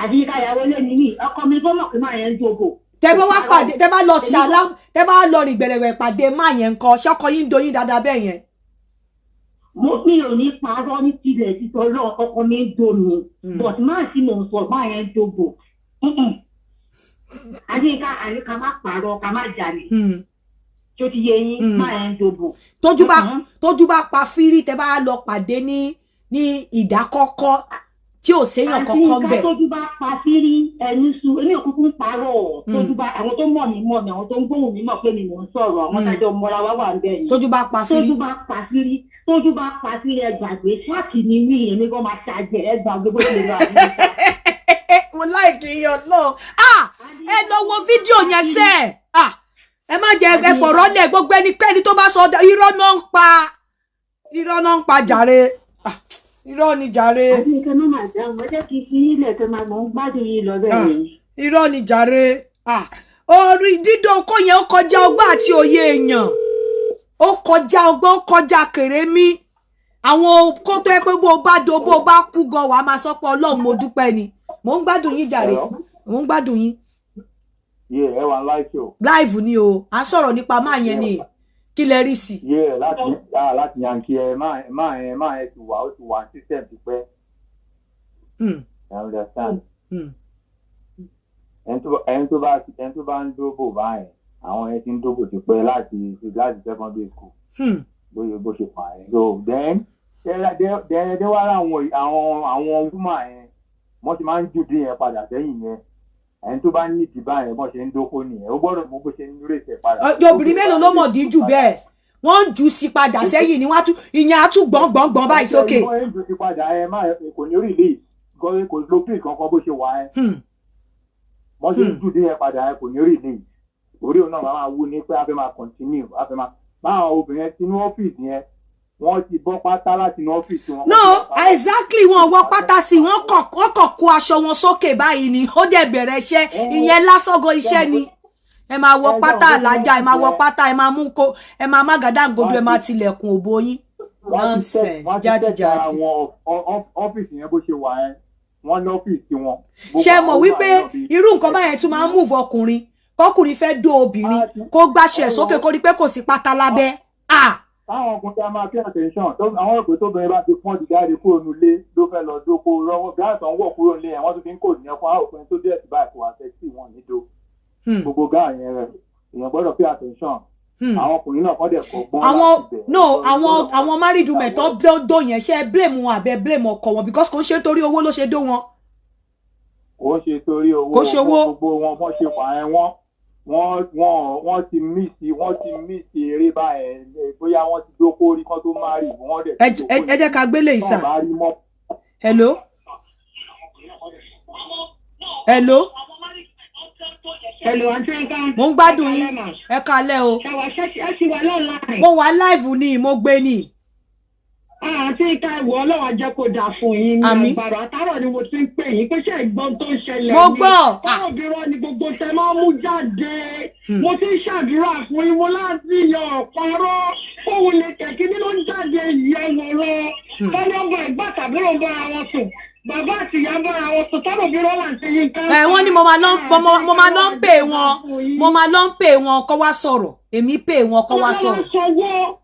Àǹtí Yínká, ìyàwó lé ní mí, ọkọ mi gbọ́mọ̀ pé máa yẹn ń dóbò. Tẹ bá wá pàdé, tẹ bá lọ ṣàlá, tẹ bá lọ rìn gbẹ̀rẹ̀gbẹ̀ pàdé má yẹn ńkọ́? Ṣọkọ yín ń doyin dáadáa bẹ́ẹ̀ yẹn? Mo mi ò ní parọ́ ní tilẹ̀ títọ́ lọ, ọkọ mi ń dó mi, but máa tí mò ń sọ, máa yẹn ń dóbò. Àǹtí Yínká, àní ká má parọ́, ká má jalè, tó ti yé yín, máa yẹn ń dóbò. Tójú bá pa fírí, tẹ bá lọ pàdé ní ìdákọ́kọ́ tí ò séèyàn kankan Àti bẹ̀. nǹkan tójú bá pa sírí ẹni su, èmi ò kúkú ń parọ́. Tójú bá, àwọn tó mọ̀ mí mọ̀ mí, àwọn tó ń gbóhùn mí mọ̀ pé mi mò ń sọ̀rọ̀, àwọn tájọ mọ́ra wá wà ń bẹ̀ ni. Tójú bá pa fírí. Tójú bá pa sírí, tójú bá pa sírí, ẹ gbàgbé, ṣáàkì ni mí, èmi gan máa ṣàjẹ, ẹ gbàgbé bó ṣe lọ àbí. Mo like yan náà. Ah, ẹ lọ wo fídíò yẹn sẹ́ ẹ̀. Ah, ẹ má jẹ ẹ fọ̀rọ̀ lẹ̀. Gbogbo ẹnikẹ́ni tó bá sọ irọ́ náà ń pa, irọ́ náà ń pa jàre. Ah, irọ́ ni jàre. Àti nǹkan náà máa dáhùn, ẹ jẹ́ kí n fi ilẹ̀ tó máa mọ̀ ń gbádùn yín lọ bẹ́ẹ̀ ni. Irọ́ ni jàre. Ah, orí dídó okó yẹn, ó kọjá ọgbọ́n àti òye èèyàn, ó kọjá ọgbọ́n, ó kọjá kèrémí. Àwọn okó tó yẹ pé bó o bá do, bó o bá kú gan, wàá máa sọ pé Ọlọ́run, mo dúpẹ́ ni. Mò ń gbádùn yín jàre, mò ń gbádùn yín. Yeah, ẹ wà live show. Live ni o, à ń sọ̀rọ̀ nípa máa yẹn ni. Kí lẹ rí sí? Yeah, láti yankee ẹ máa yẹn ti wà, ó ti wà ní system ti pẹ́. I understand. Ẹni tó bá ń dóbò báyẹn, àwọn yẹn ti ń dóbò ti pẹ́ láti secondary school. Bóyá bó ṣe fà yẹn. So then dẹ́ wá rà àwọn woman yẹn, wọ́n ti máa ń jùdí yẹn padà sẹ́yìn yẹn. Ẹni tó bá ní ìdí báyẹn, bọ́n ṣe ń dóko nìyẹn, ó gbọ́dọ̀ mọ bó ṣe ń rèsẹ̀ padà. Obìnrin mélòó ló mọ̀ díjú bẹ́ẹ̀? Wọ́n ń jù sí padà sẹ́yìn ni, wọ́n á tún ìyẹn á tún gbọ̀n gbọ̀n gbọ̀n báyìí sókè. Wọ́n ń jù sí padà ẹ má kò ní release, kò lo pin kankan bó ṣe wà ẹ. Wọ́n ṣe ń jù dé yẹn padà ẹ kò ní release. Orí òun náà máa wú ní pé a fẹ́ máa continue, a fẹ́ máa báwọn obìnrin tinú ọ́fíìsì yẹn, wọ́n ti bọ́ pátá láti inú ọ́fíìsì wọn. No, exactly, wọn wọ pátá sí, wọ́n kàn kó aṣọ wọn sókè báyìí ni, ó dẹ̀ bẹ̀rẹ̀ iṣẹ́. Ìyẹn lásán gan iṣẹ́ ni. Ẹ máa wọ pátá àlájá, ẹ máa wọ pátá, ẹ máa mú kó, ẹ máa má gàdágodo, ẹ máa tilẹ̀kùn òbò yín. Nonsense, jáde-jáde. Àwọn ọ́fíìsì yẹn bó ṣe wà ẹ, wọ́n ní ọ́fíìsì wọn. Ṣé mọ̀ wípé irú nǹkan báyẹn tún máa ń move ọkùnrin, kọkùnrin fẹ́ dó obìnrin, kó gbáṣọ ẹ̀ sókè, kó rí pé kò sí pátá lábẹ́? Ah. Táwọn ọkùnrin á máa pay attention. Àwọn òpè tóbìnrin bá ti pọ́n ti jáde kúrò nílé ló fẹ́ lọ dóko rọ́wọ́ bí àìsàn wọ̀ kúrò nílé yẹn, wọ́n tún fi ń kò ní ọkùnrin àwọn òpin tó dẹ̀ sí báyìí kò wá sexy wọn nídò. Gbogbo gáà yẹn rẹ̀, èèyàn gbọ́dọ̀ pay attention. Àwọn ọkùnrin náà kọ́ dẹ̀ kọ́gbọ́n Àwọn láti bẹ̀. no, àwọn married women tó dó yẹn, ṣe é blame wọn àbẹ blame ọkọ wọn? Because kò ń ṣe torí owó ló ṣe dó wọn. Kò ń ṣe torí owó. Kò ṣe owó. Gbogbo wọn bọ́n ṣe wà ẹ́, wọ́n ti miss eré báyẹn, bóyá wọ́n ti dókó rí kán tó má rí wọ́n dẹ̀. Ẹ jẹ́ ká gbélé ìsà. Tán bá rí mọ́. Hello, hello. Hello, Aunty Nka. Mo ń gbádùn yín, ẹ kalẹ́ o. Ṣàwà ṣe ṣì wà online. Mo wà live ni, mo gbé ni. Aunty Nka, ìwọ Ọlọ́run á jẹ́ kó dáa fún yín ní Àmín. agbára. Àtàrọ̀ ni mo ti ń pè yín pé ṣé ìgbọ́n tó ń ṣẹlẹ̀ Mo ni? gbọ́. Báwo bí irọ́ ni gbogbo tẹ máa ń mú jáde. Mo ti ń ṣàdúrà fún yín, mo láti yan ọ̀parọ́. Òun lè kẹ̀kí ní ló ń jáde ìyẹn wọ̀rọ̀. Tọ́lá ọmọ ẹ̀gbọ́n tàbúrò ń bára wọn sùn. Bàbá àti ìyá ń bára wọn sùn. Tọ́lá òbí rọ́lá àti yín ká. Ẹ wọ́n ní mo máa lọ ń pè wọn, mo máa lọ ń pè wọn kó wá sọ̀rọ̀. Èmi pè wọn kó wá sọ̀rọ̀ Sanwó.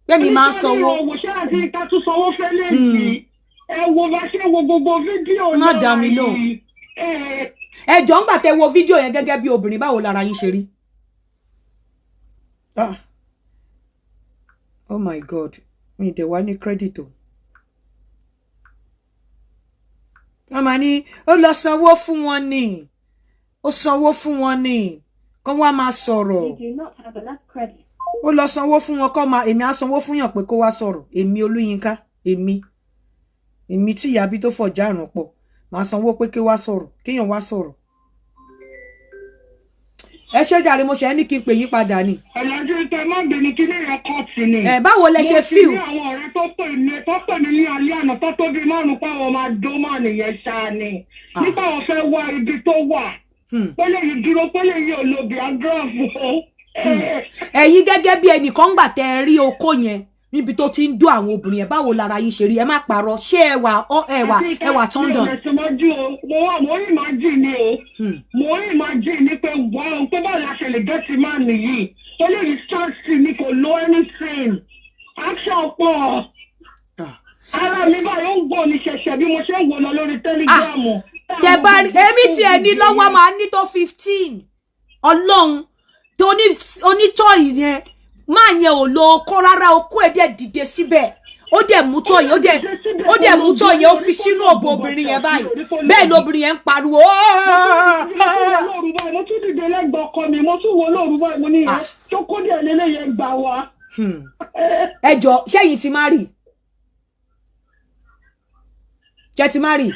Pé mi máa ń sanwó. Owó ṣé àti ká tún sanwó fẹ́lẹ́ yìí. Ẹ wo bá ṣe wo gbogbo fídíò Má náà dá mi lóhùn. yìí. Ẹ jọ ń gbà tẹ wo fídíò yẹn gẹ́gẹ́ bí obìnrin, báwo lára yín ṣe rí? Ah. Oh my God, mi ì dẹ̀ wá ní credit o. Wọ́n máa ní ó lọ sanwó fún wọn ni, ó sanwó fún wọn ni kó wá máa sọ̀rọ̀. You do not have enough credit. Ó lọ sanwó fún wọn kó máa, èmi á sanwó fún yàn pé kó wá sọ̀rọ̀? Èmi Olúyinká, èmi tí ìyá bí tó fọjá àrùn pọ̀, màá sanwó pé kí wá sọ̀rọ̀, kéèyàn wá sọ̀rọ̀? Ẹ ṣé jàre, mo ṣe é ní kí n pè yín padà ni. Ọ̀làjú tẹ má bínú, kí ní ìyẹn kọ́ọ̀tì ni. Ẹ báwo lẹ ṣe Mo ti feel? ní àwọn ọ̀rẹ́ tó pè mí ní alẹ́ àná tó tó bíi márùn-ún páwọn máa dó mà nìyẹn ṣáá ni. Nípa àwọn fẹ́ wá ibi tó wà. Pélé yìí dúró, pélé yìí ò lo Viagra fún. Ẹ̀yin gẹ́gẹ́ bí ẹnìkan, gbà tẹ́ ẹ rí okó yẹn níbi tó ti ń dó àwọn obìnrin yẹn, báwo lára yín ṣe rí? Ẹ má parọ́, ṣé ẹ wà ọ ẹ wà turned on? Mi ò lè sọmọjú o, mo wà, mo rí imagine ni o. Mo rí imagine ni pé wà ó pé báwo la ṣe lè get man yìí. Eléyìí chance ni, kò lo anything. Action pọ̀. Ara mi báyìí ó ń gbọ́ ní ṣẹ̀ṣẹ̀ bí mo ṣe ń wò lọ lórí Telegram. Tẹ bá rí èmi tí ẹ ní lọ́wọ́, máa ní tó 15. Ọlọ́run tó ní onítọ̀ yẹn máa yẹn ò lo okó rárá, okó ẹ̀ dẹ̀ dìde síbẹ̀, ó dẹ̀ mú tọ̀ yẹn, ó dẹ̀ mú tọ̀ yẹn, ó fi sínú òbò obìnrin yẹn báyìí. Bẹ́ẹ̀ ni obìnrin yẹn ń pariwo. Lóru báyìí mo tún dìde lẹ́gbọ̀ọ́ ọkọ mi, mo tún wo lóru báyìí, mo ní ìyẹn tó kó díẹ̀ lélẹ́yẹ gbà wá. Ẹ jọ, ṣẹ́yìn ti má rí? Ṣé ti má rí?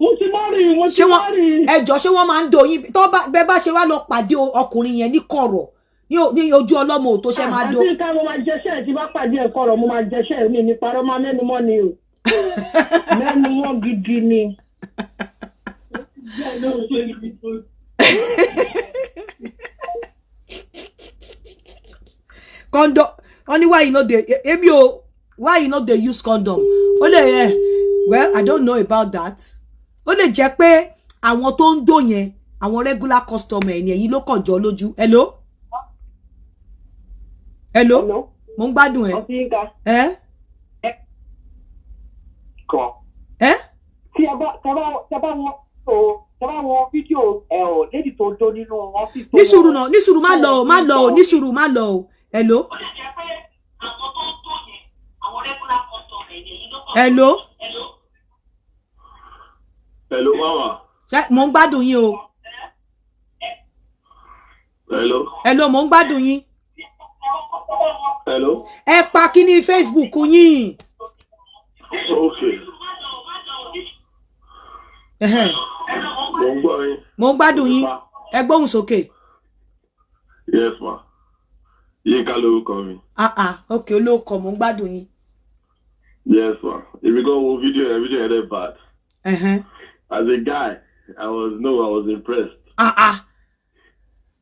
Mo ti má rí, mo ti Ṣé má wọ́n rí. Ẹ jọ, ṣé wọ́n máa ń do yín tó bá bẹ́ẹ̀ bá ṣe wá lọ pàdé ọkùnrin yẹn ní kọ̀rọ̀ ní ojú ọlọ́mọ ò tó ṣe máa do? Àti ká mo máa jẹṣẹ́ tí bá pàdé ẹ̀kọ́ rọ̀, mo máa jẹṣẹ́ mi ní parọ́, máa mẹ́nu mọ́ ni o. Mẹ́nu mọ́ gidi ni. Condom, wọ́n ní why you no dey, ebi o, why you no dey use condom? Ó lè ẹ, well, I don't know about that. Ó lè jẹ́ pé àwọn tó ń dò yẹn, àwọn regular customer ẹ̀ ní, ẹ̀yin ló kàn jọ lójú. Hello, hello, mo ń gbádùn ẹ. Ẹ Kan. Ẹ. Tí ẹ bá tẹ bá wọn fídíò ẹ ò lady tó dó nínú ọ́fíìsì. Ní sùúrù náà, ní sùúrù, má lọ o, má lọ o, ní sùúrù, má lọ o. Hello, hello. Hello, mama. Ṣé mo ń gbádùn yín o. Hello. Hello, mo ń gbádùn yín. Hello. Ẹ pa kíní Facebook yín. Okay. Ẹhẹ́n. Mo ń gbọ́ yín. Mo ń gbádùn yín, ẹ gbóhùn sókè. Yes, ma. Yínká lórúkọ mi. Ah ah, ok, olóòkọ, mo ń gbádùn yín. Yes, ma. Èmi gan wo fídíò yẹn, fídíò yẹn dẹ̀ bad. Ẹhẹ́n. As a guy, I was no, I was impressed. Ah ah.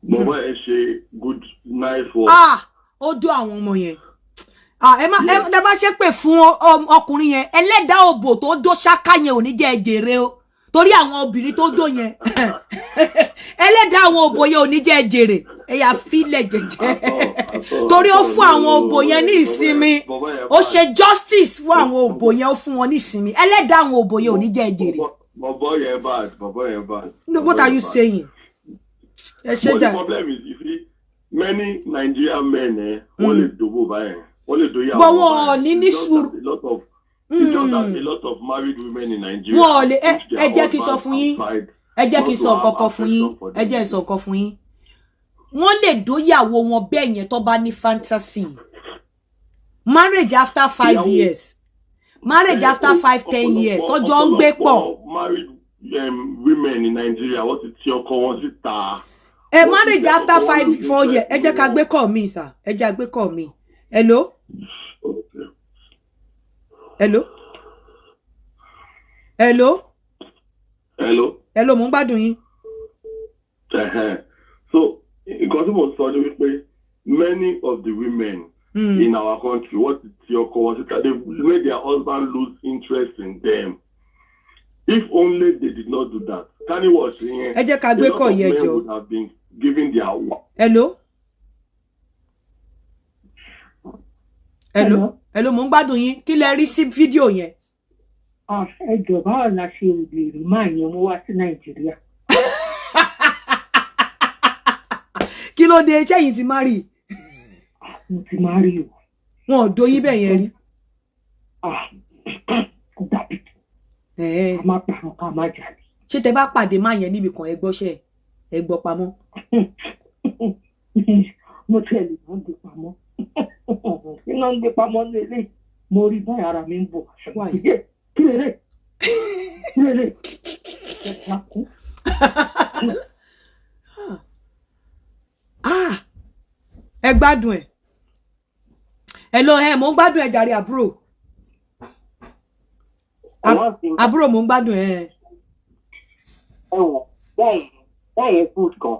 Bọ̀bọ̀ ẹ ṣe good, nice work. Ah, ó dó àwọn ọmọ yẹn. Ah, ẹ má ẹ bá ṣe pè fún ọkùnrin yẹn, ẹlẹ́dàá òbò tó dó ṣáká yẹn ò ní jẹ́ ẹ jèrè o, torí àwọn obìnrin tó dó yẹn, ẹlẹ́dàá àwọn òbò yẹn ò ní jẹ́ ẹ jèrè. Ẹ yà fílẹ̀ jẹ́jẹ́, torí ó fún àwọn òbò yẹn ní ìsinmi. Ó ṣe justice fún àwọn òbò yẹn, ó fún wọn ní ìsinmi. Ẹlẹ́dàá àwọn òbò yẹn ò ní jẹ́ jèrè. Bọ̀bọ̀ yẹn bad, bọ̀bọ̀ yẹn bad. No, what are you saying? Ẹ ṣe But dà. the problem is, you see, many Nigerian men, wọ́n lè dòbò báyẹn, wọ́n lè dóyà. But wọn ò ní sùúrù. It's just that a lot of married women in Nigeria Wọn ò lè. Ẹ jẹ́ kí n sọ fún yín, ẹ jẹ́ kí n sọ nǹkan kan fún yín, ẹ jẹ́ n sọ nǹkan fún yín. Wọ́n lè dóyàwó wọn bẹ́ẹ̀ yẹn tó bá ní fantasy. Marriage after 5 years, marriage after 5, 10 years, tọ́jọ́ ń gbé pọ̀. Married women in Nigeria, wọ́n ti ti ọkọ wọn síta. Ẹ marriage after 5, 4 years. Ẹ jẹ́ ká gbé call mi sà, ẹ jẹ́ ká gbé call mi. Hello, hello, hello. Hello. Hello, mo ń gbádùn yín. So nǹkan tí mo sọ ni wípé many of the women in our country, wọ́n ti ti ọkọ wọn síta. They made their husband lose interest in them. If only they did not do that. Kani wọ̀ sí yẹn. Ẹ jẹ́ ká gbé call yẹn jọ. Would have been giving their. Hello, hello, hello, mo ń gbádùn yín. Kí lẹ rí sí fídíò yẹn? Ẹ jọ̀ọ́, báwo la ṣe lè rí máa yẹn mú wá sí Nàìjíríà? Kí ló dé? Ṣẹ́yìn ti má rí? Mo ti má rí o. Wọn ò dóyún bẹ́ẹ̀ yẹn rí? Kò dàbí. Ká má parọ́, ká má jalè. Ṣé tẹ bá pàdé má yẹn níbi kan, ẹ gbọ́ṣẹ́ ẹ gbọ́ pamọ́? Mo tiẹ̀ lè má gbé pamọ́. Iná ń gbé pamọ́ ní ilé. Mo rí báyìí, ara mi ń bọ̀. Kí lè kí lè ẹ kú. Ẹ gbádùn ẹ. Ẹ lọ ẹ, mò ń gbádùn ẹ jàre. Àbúrò, àbúrò, mò ń gbádùn ẹ. Ẹ wọ báyẹn good gan.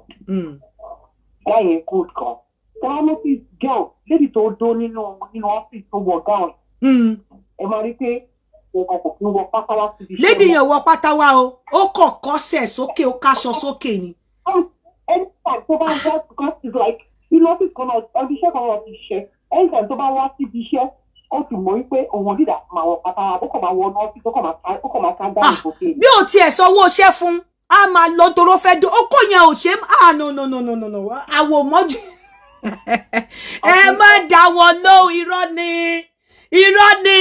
Báyẹn good gan. Tẹ́lá notice girl, lady tó dó nínú ọ́fíìsì tó wọ gown. Ẹ máa rí pé nǹkan kò kí ń wọ pátá wá síbi iṣẹ́. Lady yẹn wọ pátá wá o, ó kàn kọ́sẹ̀ sókè, ó káṣọ sókè ni. Anytime tó bá wá, because it's like inú ọ́fíìsì kan náà, ọdún iṣẹ́ kan náà ti ṣiṣẹ́, anytime tó bá wá síbi iṣẹ́, ó ti mọ̀ wípé òun ò dídà máa wọ pátá, ó kàn máa wọ inú ọ́fíìsì, ó kàn máa ká dáhùn sókè. Bí ò tiẹ̀ sanwó iṣẹ́ fún, a máa lọ toró fẹ́ dó ó kò yẹn ò ṣe. Ah, no, no, no, no, no, no, àwòmọ́jú, ẹ má dá wọn lóhùn. Irọ́ ni, irọ́ ni.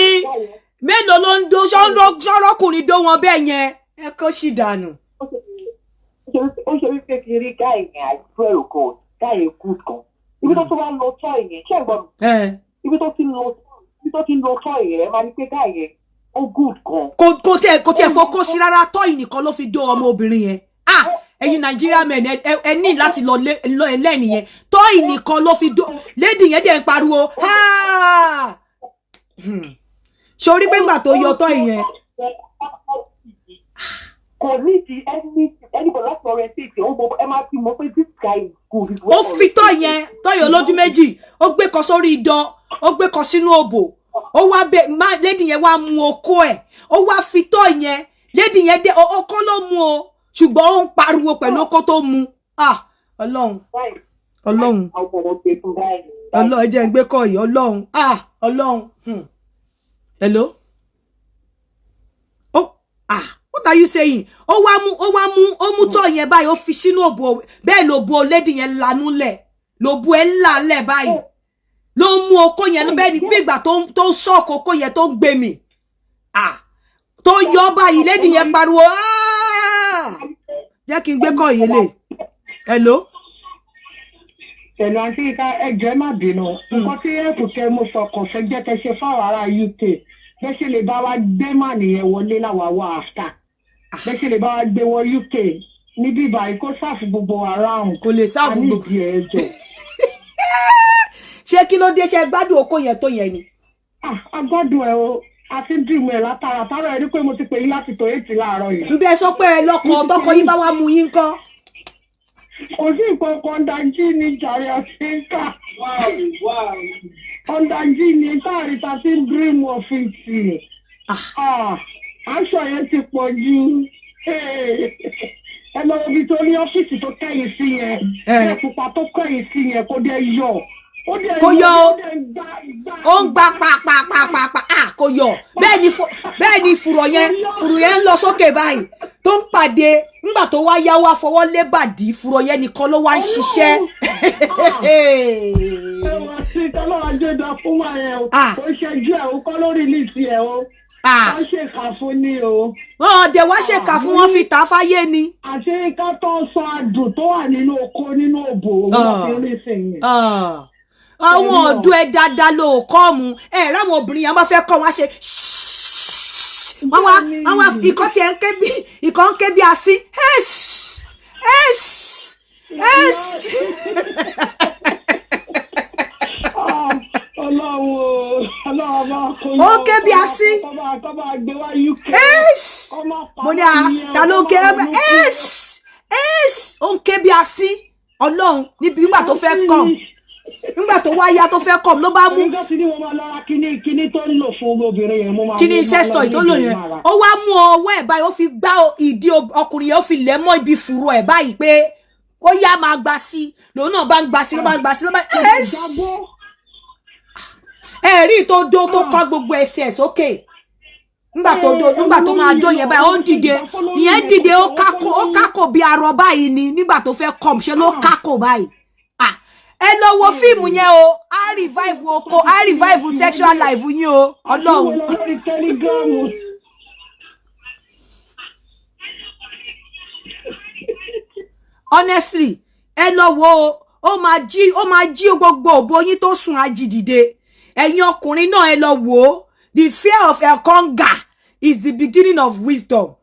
Mélòó ló ń do sọ́rọ́kùnrin dó wọn bẹ́ẹ̀ yẹn? Ẹ kó sì dànù. Ó ṣe wípé kiri guy yẹn, I swear to God, guy yẹn good gan. Ibi tó tún bá ń lọ tọ́ yẹn, ṣé ìgbọ́n mi? Ibi tó ti ń lọ tọ́ yẹn, ẹ máa ní pé guy yẹn ó good gan. Kò tiẹ̀ fokó sí rárá. Tọ́ nìkan ló fi dó ọmọ obìnrin yẹn. Ah, ẹ̀yin Nàìjíríà men, ẹ ní láti lọ ẹlẹ́ni yẹn. Tọ́ nìkan ló fi dó lady yẹn, dẹ̀ ń pariwo. Sori pé ńgbà tó yọ tọ́ ìyẹn. Kò ní di anybody láti orientate. Ó mọ, ẹ máa ti mọ pé this guy is good. Ó fi tọ́ yẹn, tọ́ yẹn lójú méjì, ó gbé kan sórí idán, ó gbé kan sínú òbò, ó wá bẹ má lady yẹn wá mú okó ẹ̀, ó wá fi tọ́ yẹn. Lady yẹn dé, okó ló mú o, ṣùgbọ́n ó ń pariwo pẹ̀lú okó tó mú. Ah, Ọlọ́run, Ọlọ́run, Ọlọ́run, ẹ jẹ́ ń gbé kọ́ yìí. Ọlọ́run, ah, Ọlọ́run. Hello. Oh, ah, what are you saying? Ó wá mú ó mú tọ́ yẹn báyìí, ó fi sínú òbò bẹ́ẹ̀, ló bo lady yẹn lanú lẹ̀, ló bu ẹ̀ ńlá lẹ̀ báyìí, ló mú okó yẹn bẹ́ẹ̀ ni bí ìgbà tó ń sọ̀kò okó yẹn tó ń gbé mi. Ah, tó yọ báyìí, lady yẹn pariwo. Ah, jẹ́ kí n gbé kọ́ yìí lè. Hello. Pẹ̀lú àti ìka, ẹjọ́, ẹ má bínú. Nǹkan tí ẹ̀kú tẹ mo fọkàn fẹ́ jẹ́ kẹ́ ṣe fáwọn ará UK, bẹ́ẹ̀ ṣe lè bá wa gbé mà nìyẹn wọlé láwa wá after, bẹ́ẹ̀ ṣe lè bá wa gbé wọ UK níbí báyìí, kó serve gbogbo around. Kò lè serve gbogbo. A ní ìdí ẹjọ́. Ṣé kí ló dé? Ṣe gbádùn okó yẹn tó yẹn ni? A gbádùn ẹ o, a ti ń dùn ẹ látara tára ẹ rí pé mo ti pè yín láti tó 8 láàárọ̀ yìí. Nbẹ sọ pé ẹ lọkọ, tọkọ yín bá wá mú yín kọ́? Kò sí nǹkan kan, ọ̀ndàjì ni jàre, ọ̀sìnkà ọ̀ndàjì ni táàrí ta ti ń dream of it. Aṣọ yẹn ti pọ̀ jù. Ẹ lọ ibi tó tó ní ọ́fíìsì tó kẹ́yìn sí yẹn, Eh. ẹ̀ pupa tó kẹ́yìn sí yẹn, kò dé yọ. Ó dẹ̀ Kò yọ o. Ó dẹ̀ ń gbá ìgbà. Ó ń gba pàpàpàpà, à kò yọ. Bẹ́ẹ̀ ni fùrọ̀ yẹn ń lọ sókè báyìí tó ń pàdé. Nígbà tó wá yá, wá fọwọ́ lé bàdí, fùrọ̀ yẹn nìkan ló wá ń ṣiṣẹ́. Ẹwà sí tọ́lọ́wọ́ jẹ́dọ̀ fún wa yẹn o. Ah. Ó ṣẹjú ẹ̀ o, kọ́ lórí release ẹ̀ o. Ah. Wọ́n ṣèkà fún ni o. Wọn dẹ̀ wá ṣèkà fún, wọn fi tà á fáyé ni. Àṣé ká tó sọ adùn tó wà nínú oko, nínú òbò, òun ló fi rí sí yẹn. Ah. Àwọn ọ̀dọ́ ẹ dáadáa ló kọ́ mu ẹ ráwọn obìnrin yẹn bá fẹ́ kọ́, wọn á ṣe wọ́n wá ikọ́ tiẹ̀ ń ké bí ikọ́ ń ké bí asín, ẹ̀ṣ ẹ̀ṣ ẹ̀ṣ. Ah, Ọlọ́run o, Ọlọ́run máa kó Ó ké bí asín. Kọ́ máa gbé wá UK. Ẹ̀ṣ. Kọ́ máa pa Mo ní a wọ́n ta ló ń ké kọ́ máa ẹgbẹ́ mú kí- ẹ̀ṣ ẹ̀ṣ, ó ń ké bí asín. Ọlọ́run, níbi nígbà tó fẹ́ kàn, nígbà tó wá yá tó fẹ́ kàn ló bá mú. Èmi tó ti ní mo máa lọ ra kíní tó ń lò fún obìnrin yẹn, mo máa Kí ni mo máa sex lọ toy tó ní lò ìdí yẹn? máa rà. Ó wá mú ọwọ́ ẹ̀ báyìí, ó fi gbá ìdí ọkùnrin yẹn, ó fi lẹ̀ mọ́ ibi fùrọ̀ ẹ̀ báyìí pé ó yá máa gbà sí. Lòun náà bá ń gbà sí, ló bá ń gbà sí, ló bá ẹ̀ Jábọ́. ẹ̀ rí tó dó tó kọ́ gbogbo ẹsẹ̀ sókè. Nígbà tó máa dó yẹn báyìí, ó dìde, ìyẹn dìde, ó kákò bí arọ báyìí ni. Nígbà tó fẹ́ kọ́m ṣe ló kákò báyìí. Ah, ẹ lọ wo fíìmù yẹn o. Á revive oko, á revive sexual life yín o, Ọlọ́run. Ìwé lọ lórí Telegram. Honestly, ẹ lọ wo o. Ó máa jí gbogbo òbò yín tó sùn, á jí dìde. Ẹ̀yin ọkùnrin náà, ẹ lọ wò ó. The fear of elkonga is the beginning of wisdom.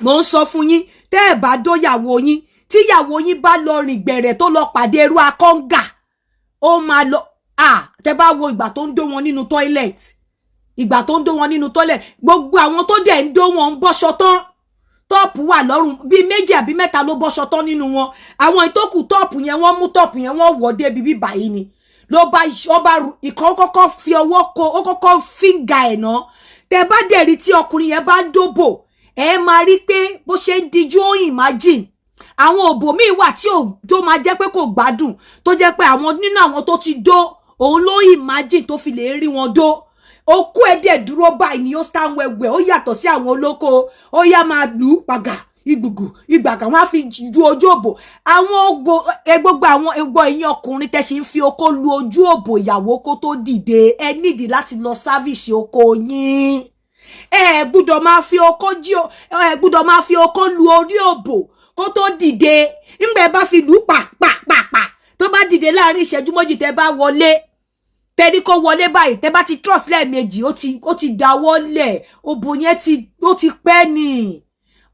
Mo ń sọ fún yín, tẹ́ ẹ bá dóyàwó yín, tíyàwó yín bá lọ rìn gbẹ̀rẹ̀ tó lọ pàdé irú akọ́ngà, ó máa lọ. Ah, tẹ́ bá wo ìgbà tó ń dó wọn nínú toilet, ìgbà tó ń dó wọn nínú toilet, gbogbo àwọn tó dẹ̀ ń dó wọn ń bọ́ṣọ tán, top wà lọ́rùn. Bíi méjì àbí mẹ́ta ló bọ́ṣọ tán nínú wọn. Àwọn ìtókù, top yẹn, wọ́n mú top yẹn, wọ́n wọ̀ débi bíbà yìí ni ló bá wọ́n bá ìkan kọ́kọ́ fi ọwọ́ ko, ó kọ́kọ́ finger ẹ̀ ná. Tẹ́ bá dẹ̀ rí tí ọkùnrin yẹn bá ń dóbò, ẹ máa rí pé bó ṣe ń dijú, ó imagine. Àwọn òbò míì wà tí ò tó máa jẹ́ pé kò gbádùn, tó jẹ́ pé àwọn nínú àwọn tó ti dó, òun ló imagine tó fi lè rí wọn dó. Okó ẹ dẹ̀ dúró báyìí ni, ó stand wẹ̀wẹ̀, ó yàtọ̀ sí àwọn olóko. Ó yá máa lù ú pàgà ìgbùgù ìgbàgà, wọn á fi ju ojú òbò àwọn ògbò ẹ. Gbogbo àwọn egbò ẹ̀yin ọkùnrin tẹ́ ṣe ń fi okó lu ojú òbò ìyàwó kó tó dìde, ẹ nídìí láti lọ service okó yín. Ẹ gbúdọ̀ máa fi okó lu orí òbò kó tó dìde. Ńgbà ẹ bá fi lù ú pa pa pa pa, tó bá dìde láàrin ìṣẹ́jú 2, tẹ́ bá wọlé, tẹ́ni kó wọlé báyìí, tẹ́ bá ti trust lẹ́ẹ̀mejì, ó ti dáwọ́ lẹ̀. Òbò yẹn ti ó ti pẹ́ ni,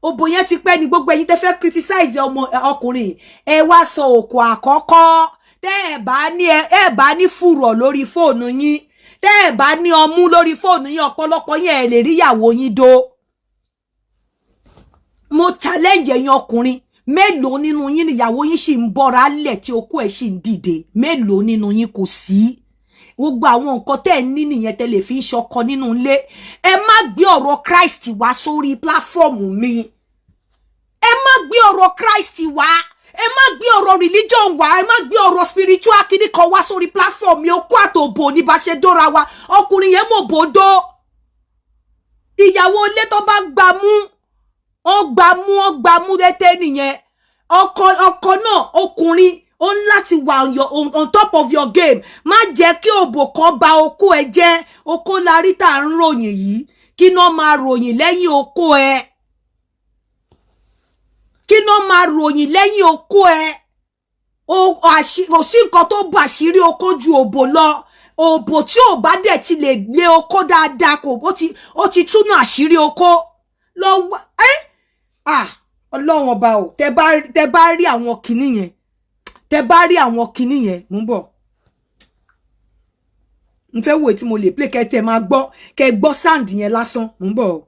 òbò yẹn ti pẹ́ ni. Gbogbo ẹ̀yin tẹ́ fẹ́ criticize ọmọ ọkùnrin, ẹ wá sọ òkò àkọ́kọ́. Tẹ́ ẹ bá ní fùrọ̀ lórí fóònù yín, tẹ́ ẹ bá ní ọmú lórí fóònù yín, ọ̀pọ̀lọpọ̀ yín ẹ lè rí ìyàwó yín dó. Mo challenge ẹ̀yin ọkùnrin, mélòó nínú yín níyàwó yín sì ń bọ́ra lẹ̀ tí okó ẹ̀ sì ń dìde? Mélòó nínú yín? Kò sí. Gbogbo àwọn nǹkan tẹ́ ẹ̀ ní nìyẹn tẹ́ lè fi ń ṣọkọ nínú ilé. Ẹ má gbé ọ̀rọ̀ Christ wá sórí platform mi. Ẹ má gbé ọ̀rọ̀ Christ wá, ẹ má gbé ọ̀rọ̀ religion wá, ẹ má gbé ọ̀rọ̀ spiritual kíní kan wá sórí platform mi. Okó àtòbò ní bá ṣe dóra wa. Ọkùnrin yẹn mọ̀ bòdó ìyàwó ilé tó bá gbà mú, ó gbà mú, ó gbà mú létè nìyẹn. Ọkọ náà, ọkùnrin, ó ń láti wà on top of your game. Má jẹ́ kí òbò kan ba okó ẹ jẹ́. Okó larí tá à ń ròyìn yìí, kí náà máa ròyìn lẹ́yìn okó ẹ? Kí náà máa ròyìn lẹ́yìn okó ẹ? Kò sí nǹkan tó bò àṣírí okó ju òbò lọ. Òbò tí ò bá dẹ̀ ti lè lé okó dáadáa, kò ó ti túnú àṣírí okó lọ ẹ́. Ah, Ọlọ́run ọba o! Tẹ bá rí àwọn kinní yẹn, tẹ bá rí àwọn kinní yẹn, mú bọ̀. N fẹ́ wo tí mo lè play, kẹ́ tẹ máa gbọ́, kẹ́ gbọ́ sound yẹn lásán. Mú bọ̀ o.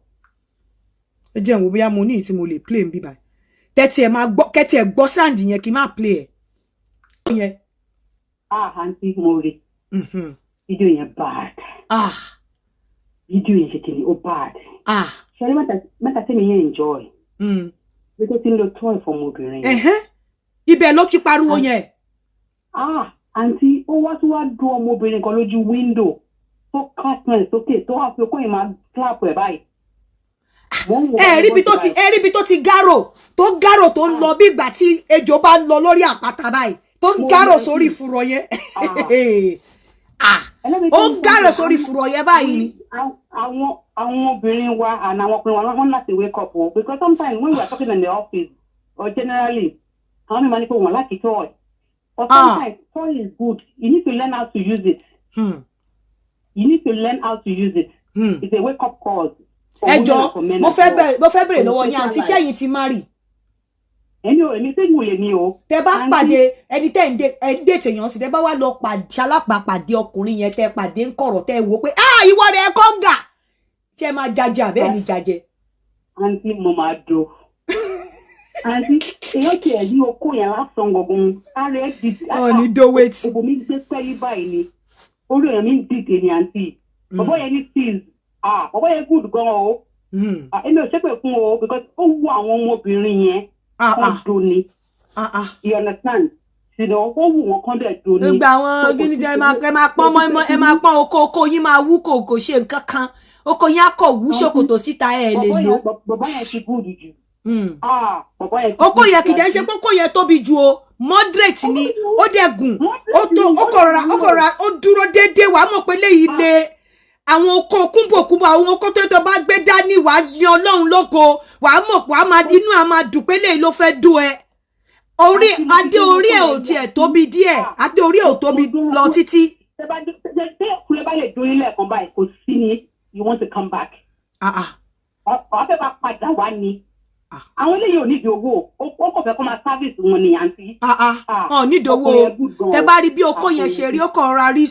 Ẹ jẹ́ n wò bóyá mo ní tí mo lè play ń bí báyìí. Tẹ́tí ẹ máa gbọ́, kẹ́tí ẹ gbọ́ sound yẹn, kí n má play ẹ̀ yẹn. Ah, àǹtí, mo rí fídíò yẹn, bad. Ah. Fídíò yẹn ṣe kìíní, ó bad. Ah. Ṣẹlẹ mẹ́ta tí mi yẹn enjoy. Bí tó ti ń lo toy fọmọbìnrin yẹn. Ẹ̀hẹ́n. Ibẹ̀ ló ti pariwo yẹn. Ah, àǹtí, ó wá tún wá dún ọmọbìnrin kan lójú window tó cast sókè, tó wá fi okó yìí máa clap ẹ̀ báyìí. Mo ń wo Ẹ rí ibi tó ti, ẹ rí ibi tó ti gárò, tó gárò, tó ń lọ bí ìgbà tí ejò bá ń lọ lórí àpáta báyìí, tó ń gárò sórí ìfurọ̀ yẹn. Ah, ó ń gárò sórí ìfurọ̀ yẹn báyìí ni. Àwọn obìnrin wa and àwọn ọkùnrin wa, wọ́n láti wake up o, because sometimes when we are talking in the office or generally, àwọn mi máa ní pé wọ́n láti toy, but sometimes toy is good. You need to learn how to use it. You need to learn how to use it. It's a wake up call. Ẹ jọ, mo fẹ́ bẹ̀rẹ̀ lọ́wọ́ yín, àǹtí, ṣẹ́yìn ti marry? Èmi ò, èmi single lèmi o. Tẹ bá pàdé ẹni tẹ́ ń dé, ẹ ń date èèyàn sí, tẹ bá wá lọ pàdé, alápàpàdé ọkùnrin yẹn, tẹ pàdé ń kọ̀rọ̀, tẹ wò pé, ah, ìwọ rẹ kọ́ńgà, ṣé ẹ máa jajẹ àbẹ́ẹ̀ ni jajẹ? Àǹtí, mo máa do. Àǹtí, èèyàn tiẹ̀ ní okó yẹn lásán gangan, ara ẹ̀ di. Ọ̀ ní do wait. Òbò mi gbé pẹ́lí báyìí ni orí èèyàn mi ń dìde ni. Àǹtí, bọ̀bọ̀ yẹn ní steez. Ah, bọ̀bọ̀ yẹn good gan o. Ah, èmi ò ṣépè fún o, because ó wú àwọn ọmọbìnrin yẹn kán do ni, you understand? Ó wù wọ́n kán dẹ̀ do ni. Gbogbo àwọn gíní ẹ máa pọ́n mọ́, ẹ máa pọ́n oko, oko yín máa wú, kò ṣe nǹkan kan, oko yín á kọ̀ wú ṣòkòtò síta, ẹ lè lò. Bọ̀bọ̀ yẹn ti good jù. Ah, bọ̀bọ̀ yẹn ti Oko good yẹn jù, kìdẹ́ ṣe àǹtí. Pé oko yẹn tóbi ju o, moderate ni, ó dẹ̀ gùn, ó tó, ó kọ̀ rọra ó dúró déédéé. Wàá mọ̀ pé léyìí le àwọn oko kúnbòkúnbò, àwọn oko tó bá gbé dání, wàá yan Ọlọ́run lógo, wàá mọ̀ pé wàá máa inú à máa dùn pé léyìí ló fẹ́ dún ẹ. Orí adé orí ẹ̀ ò tiẹ̀ tóbi díẹ̀, adé orí ẹ̀ ò tóbi lọ títí. Tẹ́ bá tẹ́ tẹ́ ọkùnrin bá lè dórí lẹ́ẹ̀kan báyìí, kò sí ni you want to come back. Ọ̀ fẹ́ máa padà wá ni. Àwọn eléyìí ò nídìí owó, ó kò fẹ́ kó máa service wọn ni, àǹtí. Ọ̀ nídìí owó o. Tẹ bá rí bí okó yẹn ṣe rí, ó kàn rọra rí,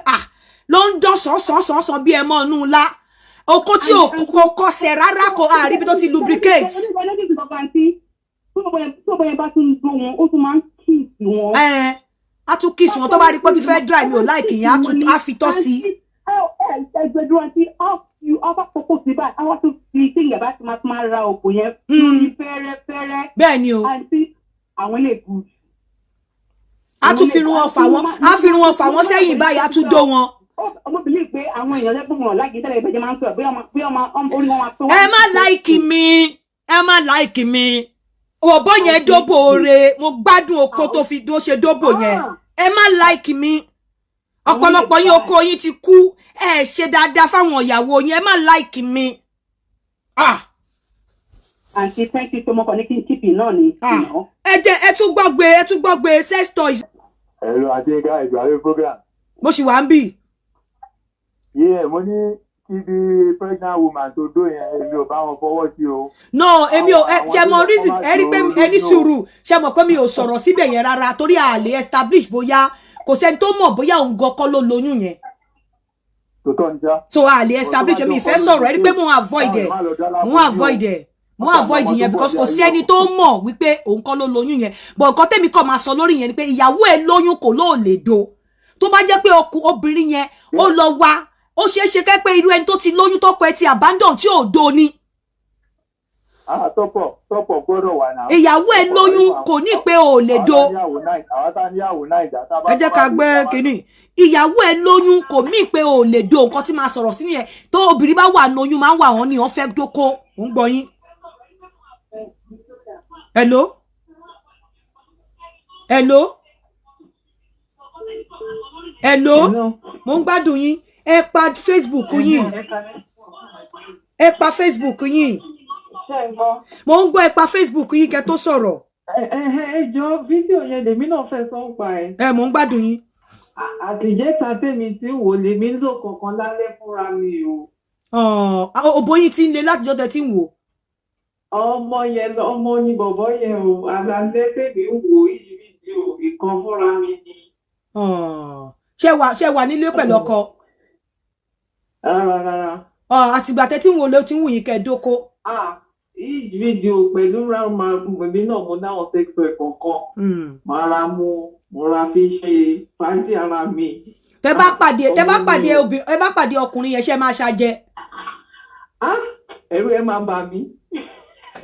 ah, ló ń dán sàn-sàn-sàn bí ẹ mọ́ inú ńlá okó tí ò kò kọsẹ̀ rárá, kò àrí ibi tó ti lubricate. Tí ọmọ yẹn bá tún dó wọn, ó tún máa ń kiss wọn. Ẹ á tún kiss wọn. Tó bá rí pé ó ti fẹ́ dry, mi ò like yẹn, á tún á fi tọ́ sí. Ẹgbẹ́dúró àti ọba kókó sí báyìí, àwọn tún fi tí ìyàbá ti máa ra òkò yẹn lórí fẹ́rẹ́fẹ́rẹ́. Bẹ́ẹ̀ ni o. Àǹtí, àwọn lè good. Á tún fi irun wọn fà wọ́n, á fi irun wọn fà wọ́n sẹ́yìn báyìí, á tún dó wọn. Ọmọbìnrin pé àwọn èèyàn lẹ́gbọ̀n wọn láìkí tẹ́lẹ̀, ìbẹ́jẹ́ máa ń sọ bí ọmọ orí wọn máa tó. Ẹ má like mi, ẹ má like mi. Òbó yẹn dóbò ore, mo gbádùn oko tó fi tó ṣe dóbò yẹn. Ẹ má like mi. Ọ̀pọ̀lọpọ̀ yín, oko yín ti kú, ẹ ṣe dáadáa fáwọn ìyàwó yín. Ẹ má like mi. Ah. Àǹtí, thank you so much, ní kí n kíkì náà ni. Ẹ jẹ́ ẹ tún gbọ́ gbé, ẹ tún gbọ́ gbé sex toys. Ẹ̀rọ àti ẹ̀ka ìgbàlódé program. Mo sì wà ń bì. Yeah, mo ní kí bí pregnant woman tó dó yẹn, èmi ò bá wọn fọwọ́ sí o. No, èmi ò, ẹ ṣe mọ reason, ẹ rí pé ẹ ní sùúrù, ṣe mọ̀ pé mi ò sọ̀rọ̀ síbẹ̀ yẹn rárá, torí a lè establish bóyá, kò sẹ́ni tó mọ̀ bóyá òun gan kọ́ ló lóyún yẹn. Tòótọ́ ni ṣá. So a lè establish. Mi ìfẹ́ sọ̀rọ̀, ẹ rí pé mo avoid ẹ̀, mo avoid ẹ̀, mo avoid yẹn, because kò sí ẹni tó mọ̀ wípé òun kọ́ ló lóyún yẹn. But nǹkan tẹ́mi kàn máa sọ lórí yẹn ni pé ìyàwó ẹ̀ lóyún, kò lóò lè do. Tó bá jẹ́ pé obìnrin yẹn ó lọ wá, ó ṣeé ṣe kẹ́ pé irú ẹni tó ti lóyún, tọkọ ẹ ti abandon, tí ò do ni. Tọ́pọ̀ tọ́pọ̀ gbọ́dọ̀ wà náà. Ìyàwó ẹ lóyún kò ní pé o ò lè do. Àwọn tá níyàwó náà ìjà tá a bá. Ẹ jẹ́ ká gbé kínní. Ìyàwó ẹ lóyún kò mí pé o ò lè do. Nǹkan tí máa sọ̀rọ̀ sí nìyẹn. Tó obìnrin bá wà lóyún, máa ń wà wọ́n ní wọ́n fẹ́ dóko. Ò ń gbọ́ yín. Hello, hello, hello, mo ń gbádùn yín. Ẹ pa Facebook yín, ẹ pa Facebook yín. Mo ń gbọ́, ẹ pa Facebook yín kẹ́ tó sọ̀rọ̀. Ẹ jọ, fídíò yẹn lèmi náà fẹ́ sọ ń pa ẹ. Ẹ, mò ń gbádùn yín. Àtìjẹ́ta tèmi tí wò lèmi ń lò kankan lálẹ́ fúnra mi o. Òbó yín ti ń le látijọ́ tẹ ti ń wò. Ọmọ yẹn, ọmọ ní bọ̀bọ̀ yẹn o, àlàlẹ́ tèmi ń wò yìí, fídíò ìkan fúnra mi ni. Ṣé wà nílé pẹ̀lú ọkọ? Rárá, rárá. Àtìgbà tẹ tí ń wò ló ti ń wù yín kẹ́ dóko. Each video pẹ̀lú round èmi náà, mo náwọn sex toy kọ̀ọ̀kan. Màá ra mú, mo ra fi ṣe fàájì ara mi. Tẹ bá pàdé obìnrin, ẹ bá pàdé ọkùnrin yẹn, ṣe máa ṣàjẹ? Ẹ̀rù ẹ máa bà mí.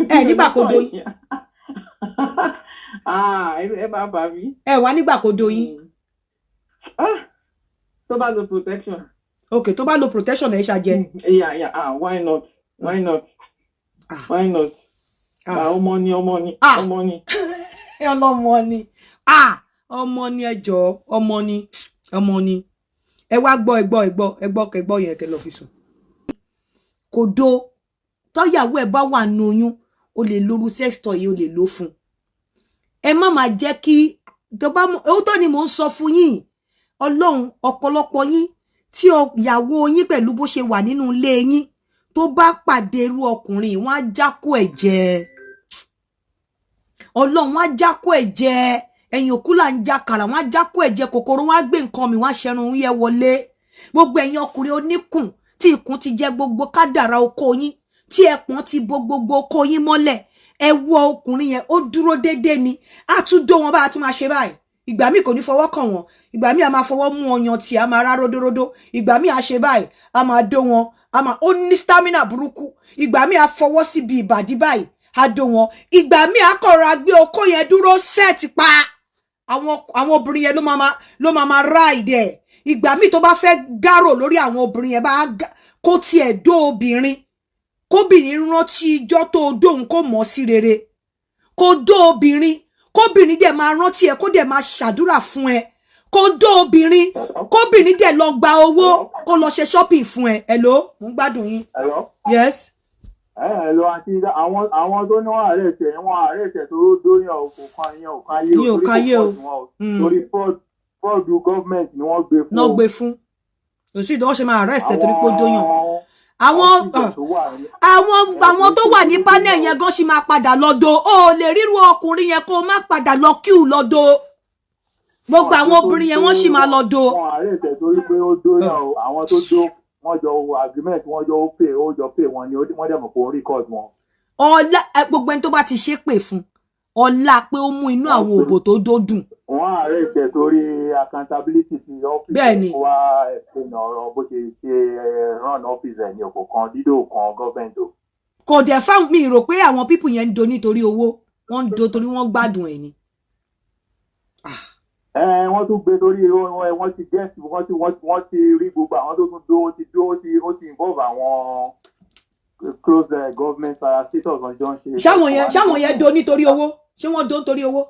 Ẹ nígbà kò do. Ah, ẹ bá bà mí. Ẹ wá nígbà kó do yín. Ah, tó bá lo protection. Ok, tó bá lo protection, ẹ ṣàjẹ. Yeah, ah, why not? Why not? Why not? Ah, ọmọ ni, ọmọ ni, ọmọ ni. Ọlọ́mọ ni. Ah, ọmọ ni, ẹ jọ̀ọ́, ọmọ ni, ọmọ ni. Ẹ wá gbọ́, ẹ gbọ́, ẹ gbọ́, ẹ gbọ́, kẹ gbọ́ yẹn, kẹ lọ fi sùn. Kò do tọ́yàwó ẹ bá wà nù oyún, o lè lóru sex toy yìí, o lè lò fún ẹ. Má máa jẹ́ kí tó bá òótọ́ ni mò ń sọ fún yín. Ọlọ́run, ọ̀pọ̀lọpọ̀ yín tí ìyàwó yín pẹ̀lú bó ṣe wà nínú ilé yín, tó bá pàdé irú ọkùnrin, wọn á jákó ẹ̀ jẹ. Ọlọ́run, wọn á jákó ẹ̀ jẹ. Ẹ̀yìn òkú là ń já kàrà. Wọn á jákó ẹ̀ jẹ kòkòrò, wọn á gbé nǹkan mi, wọn á ṣẹrun yẹ wọlé. Gbogbo ẹ̀yin ọkùnrin oníkùn tí ikùn ti jẹ gbogbo kádàrá oko yín, tí ẹpọ̀n ti bo gbogbo oko yín mọ́lẹ̀, ẹ wo ọkùnrin yẹn, ó dúró déédéé ni, á tún dó wọn bá a tún máa ṣe báyìí. Ìgbà míì kò ní fọwọ́ kàn wọ́n, ìgbà míì a máa fọwọ́ mú ọyàn tí a máa rá ródóródó, ìgbà míì a ṣe báyìí, a máa dó wọn, a máa ó ní stamina burúkú. Ìgbà míì a fọwọ́ síbi ìbàdí báyìí, a dó wọn. Ìgbà míì a kọ̀ra gbé okó yẹn dúró set pa. Àwọn obìnrin yẹn ló máa ride ẹ̀. Ìgbà míì tó bá fẹ́ gárò lórí àwọn obìnrin yẹn, bá kó tiẹ̀ dó obìnrin, kóbìnrin rántí ijọ́ tó dóhun, kó mọ̀ sí rere. Kó dó obìnrin, kóbìnrin dẹ̀ máa rántí ẹ, kó dẹ̀ máa ṣàdúrà fún ẹ. Kó dó obìnrin, kóbìnrin dẹ̀ lọ gba owó, kó lọ ṣe shopping fún ẹ. Hello, mo ń gbádùn yín. Hello? Yes. Ẹ lọ àti àwọn tó ní wọn arrest ẹ, wọn arrest ẹ tó dóyàn kò kan, ìyẹn ò kan ayé. Ìyẹn ò kan ayé o. Torí fraud government ni wọ́n gbé fún. Náà gbé fún, kò sí ìdánwò ṣe máa arrest ẹ torí pé ó dóyàn. Àwọn tó wà ní panel yẹn gan ṣì máa padà lọ́dọ̀. O lè ríru ọkùnrin yẹn kó o má padà lọ kíù lọ́dọ̀. Gbogbo àwọn obìnrin yẹn, wọ́n sì máa lọ́dọ̀. Wọn arrest ẹ torí pé ó dóyàn o. Àwọn tó dó, wọ́n jọ agreement, wọ́n jọ ó pè, ó jọ pè wọ́n ni, wọ́n dẹ̀ mọ̀ pé ó record wọn. Ọlá gbogbo ẹni tó bá ti ṣépè fún, ọlá pé ó mú inú àwọn òbò tó dó dùn. Wọ́n arrest ẹ torí accountability ti ọ́fíìsì. Bẹ́ẹ̀ni. Kó wá explain ọ̀rọ̀ bó ṣe ṣe run ọ́fíìsì ẹ̀ ní òkò kan dídò kan gọ́ọ̀mẹ̀ntì o. Kò dẹ̀ fáwọn mi rò pé àwọn people yẹn ń do nítorí owó. Wọ́n ń do torí wọ́n gbádùn ẹ̀ ni. Ẹ wọ́n tún gbé torí wọ́n ti get, wọ́n ti rí gbogbo àwọn tó tún dó, ó ti dó, ó ti involve àwọn close government parastatals wọn jọ ń ṣe. Ṣáwọn yẹn do nítorí owó? Ṣé wọ́n do nítorí owó?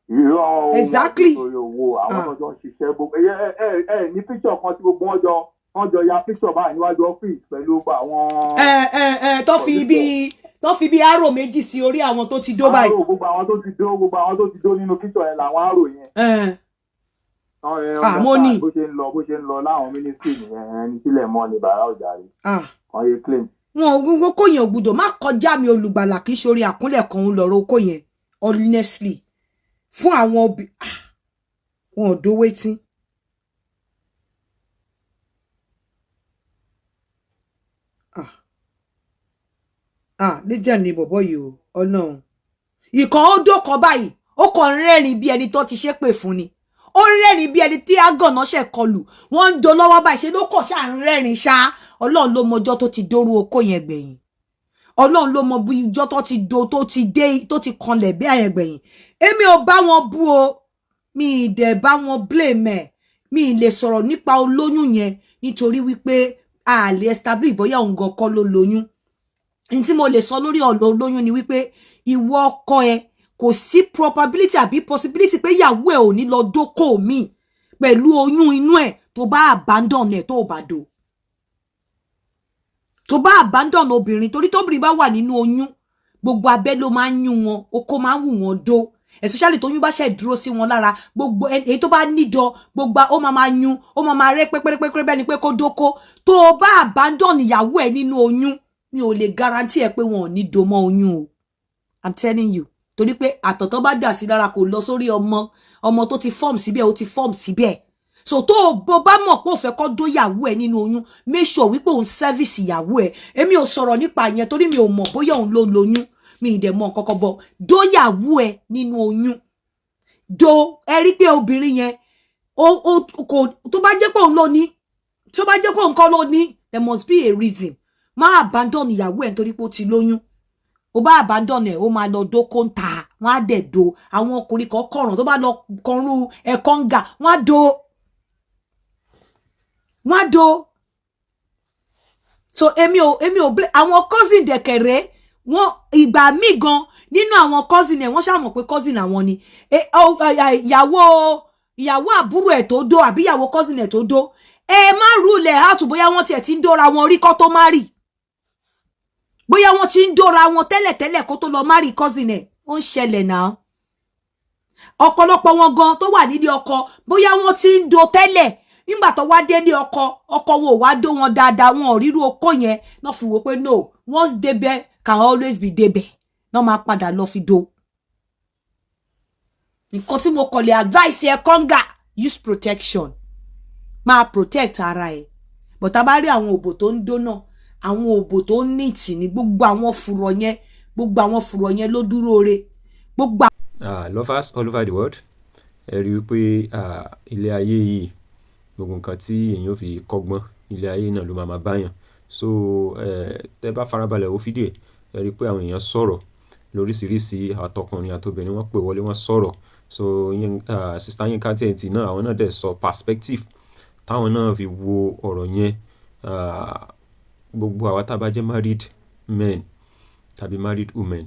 Irọ́ o. Exactly. Nítorí owó àwọn tó jọ ń ṣiṣẹ́ gbogbo ẹ ní picture kan tí gbogbo wọn jọ ya picture báyìí níwájú ọ́fíìsì pẹ̀lú gbogbo àwọn. Ẹ ẹ ẹ tó fi bí arrow méjì sí orí àwọn tó ti dó báyìí. Arrow, gbogbo àwọn tó ti dó, gbogbo àwọn tó ti dó nínú picture yẹn làwọn arrow yẹn. Ah, mo ní. Bó ṣe ń lọ, bó ṣe ń lọ láwọn ministry nìyẹn. Ẹni sílẹ̀ mọ́ ni bàrà ọjà rí kan yé claim. Wọn ò gbogbo kó yẹn ò gbúdọ̀ má kọjá mi. Olùgbàlà, kì í ṣorí àkúnlẹ̀ kan ń lọ̀rọ̀ okó yẹn. Honestly, fún àwọn obì, ah, wọn ò dó wetin. Ah ah, legend ni bọ̀bọ̀ yìí o. Ọlọ́run, ìkan ó dókan báyìí, ó kàn rẹ́rìn bí ẹni tó ti ṣépè fún ni. Ó rẹ́rìn bí ẹni tí àgànná ṣe kọlù. Wọ́n ń do lọ́wọ́ báyìí, ṣe ló kàn ṣáà ń rẹ́rìn ṣá. Ọlọ́run ló mọjọ́ tó ti dóru okó yẹn gbẹ̀yìn. Ọlọ́run ló mọ bí ijọ́ tó ti do, tó ti dé, tó ti kanlẹ̀ bí àyẹn gbẹ̀yìn. Èmi ò bá wọn bú o, mi ì dẹ̀ bá wọn blame ẹ̀. Mi ì lè sọ̀rọ̀ nípa olóyún yẹn nítorí wípé a lè establish bóyá òun gan kọ́ ló lóyún. N tí mo lè sọ lórí ọ̀rọ̀ olóyún ni wípé ìwọ ọkọ ẹ, kò sí probability àbí possibility pé ìyàwó ẹ ò ní lọ dókò míì pẹ̀lú oyún inú ẹ̀ tó bá abandon ẹ̀, tó bá do, tó bá abandon obìnrin. Torí tóbìnrin bá wà nínú oyún, gbogbo abẹ́ ló máa ń yún wọn, okó máa ń wù wọ́n dó, especially tóyún bá ṣe dúró sí wọn lára. Gbogbo èyí tó bá nídọ̀, gbogbo ó máa máa yún, ó máa máa rẹ́ pépérépéré bẹ́ẹ̀ ni pé kó dóko. Tó o bá abandon ìyàwó ẹ nínú oyún, mi ò lè guarantee ẹ pé wọn ò ní do mọ́ oyún o. I'm telling you, torí pé àtọ̀tọ̀ bá dà sí lára, kò lọ sórí ọmọ. Ọmọ tó ti form síbẹ̀, ó ti form síbẹ̀. So tó o bá mọ̀ pé ò fẹ́ kọ́ dóyàwó ẹ nínú oyún, make sure wípé òun service ìyàwó ẹ. Èmi ò sọ̀rọ̀ nípa yẹn torí mi ò mọ̀ bóyá òun ló lóyún, mi ì dẹ̀ mọ̀ kọ́kọ́ bọ̀. Dóyàwó ẹ nínú oyún, do ẹ rí pé obìnrin yẹn ó kò, tó bá jẹ́ pé òun ló ní, tó bá jẹ́ pé òun kọ́ ló ní, there must be a reason. Má abandon ìyàwó ẹ nítorí pé ó ti lóyún. Ó bá abandon ẹ, ó máa lọ dókó ń ta. Wọ́n á dẹ̀ do. Àwọn ọkùnrin kan kọ̀ràn, tó bá lọ kọrú ẹ̀kọ́ ń gà, wọ́n á do, wọ́n á do. So èmi ò àwọn cousin dẹ̀kẹ̀rẹ́ wọn. Ìgbà míì gan nínú àwọn cousin ẹ̀, wọ́n ṣàmọ̀ pé cousin àwọn ni. Ìyàwó àbúrò ẹ̀ tó dó àbí ìyàwó cousin ẹ̀ tó dó, ẹ má rule out bóyá wọ́n tiẹ̀ ti ń dóra wọn rí kó tó má rì, bóyá wọ́n ti ń dóra wọn tẹ́lẹ̀tẹ́lẹ̀ kó tó lọ marry cousin ẹ̀. Ó ń ṣẹlẹ̀ náà. Ọ̀pọ̀lọpọ̀ wọn gan tó wà nílé ọkọ, bóyá wọ́n ti ń do tẹ́lẹ̀, nígbà tó wá délé ọkọ, ọkọ wọn ò wá dó wọn dáadáa, wọn ò ríru okó yẹn náà, fi wò pé no, once débẹ̀ can always be débẹ̀ náà, máa padà lọ fi do. Nǹkan tí mo kàn lè advice ẹ, kọ́ngà, use protection, máa protect ara ẹ. But tá a bá rí àwọn òbò tó ń dóná, àwọn òbò tó ń neat ní gbogbo àwọn fùrọ̀ yẹn, gbogbo àwọn fùrọ̀ yẹn ló dúró re gbogbo. Lovers all over the world, ẹ rí i pé ilé ayé yìí, gbogbo nǹkan tí èèyàn fi kọ́gbọ́n ilé ayé náà ló máa máa báyàn. So tẹ́ bá farabalẹ̀ wo fídíò, ẹ rí i pé àwọn èèyàn sọ̀rọ̀ lóríṣiríṣi, àtọkùnrin àtobìnrin, wọ́n pè wọlé, wọ́n sọ̀rọ̀. So Sister Yinka TNT náà, àwọn náà dẹ̀ sọ perspective táwọn náà fi wo ọ̀rọ̀ yẹn. Gbogbo àwa tá a bá jẹ́ married men tàbí married women,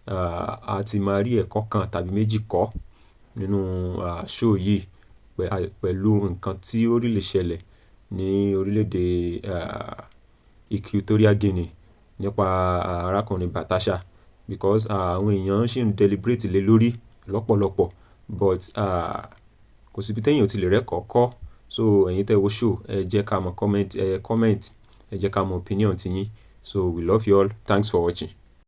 a ti máa rí ẹ̀kọ́ kan tàbí méjì kọ́ nínú show yìí pẹ̀lú nǹkan tí ó rí lè ṣẹlẹ̀ ní orílẹ̀-èdè Equatorial Guinea nípa arákùnrin Batasha, because àwọn èèyàn ṣì ń deliberate lé lórí lọ́pọ̀lọpọ̀, but kò síbi téèyàn ò ti lè rẹ́kọ̀ọ́ kọ́. So ẹ̀yin tẹ́ wo show, ẹ jẹ́ ká mọ̀ comment, ẹ comment, ẹ jẹ́ ká mọ̀ opinion tiyín. So we love you all. Thanks for watching.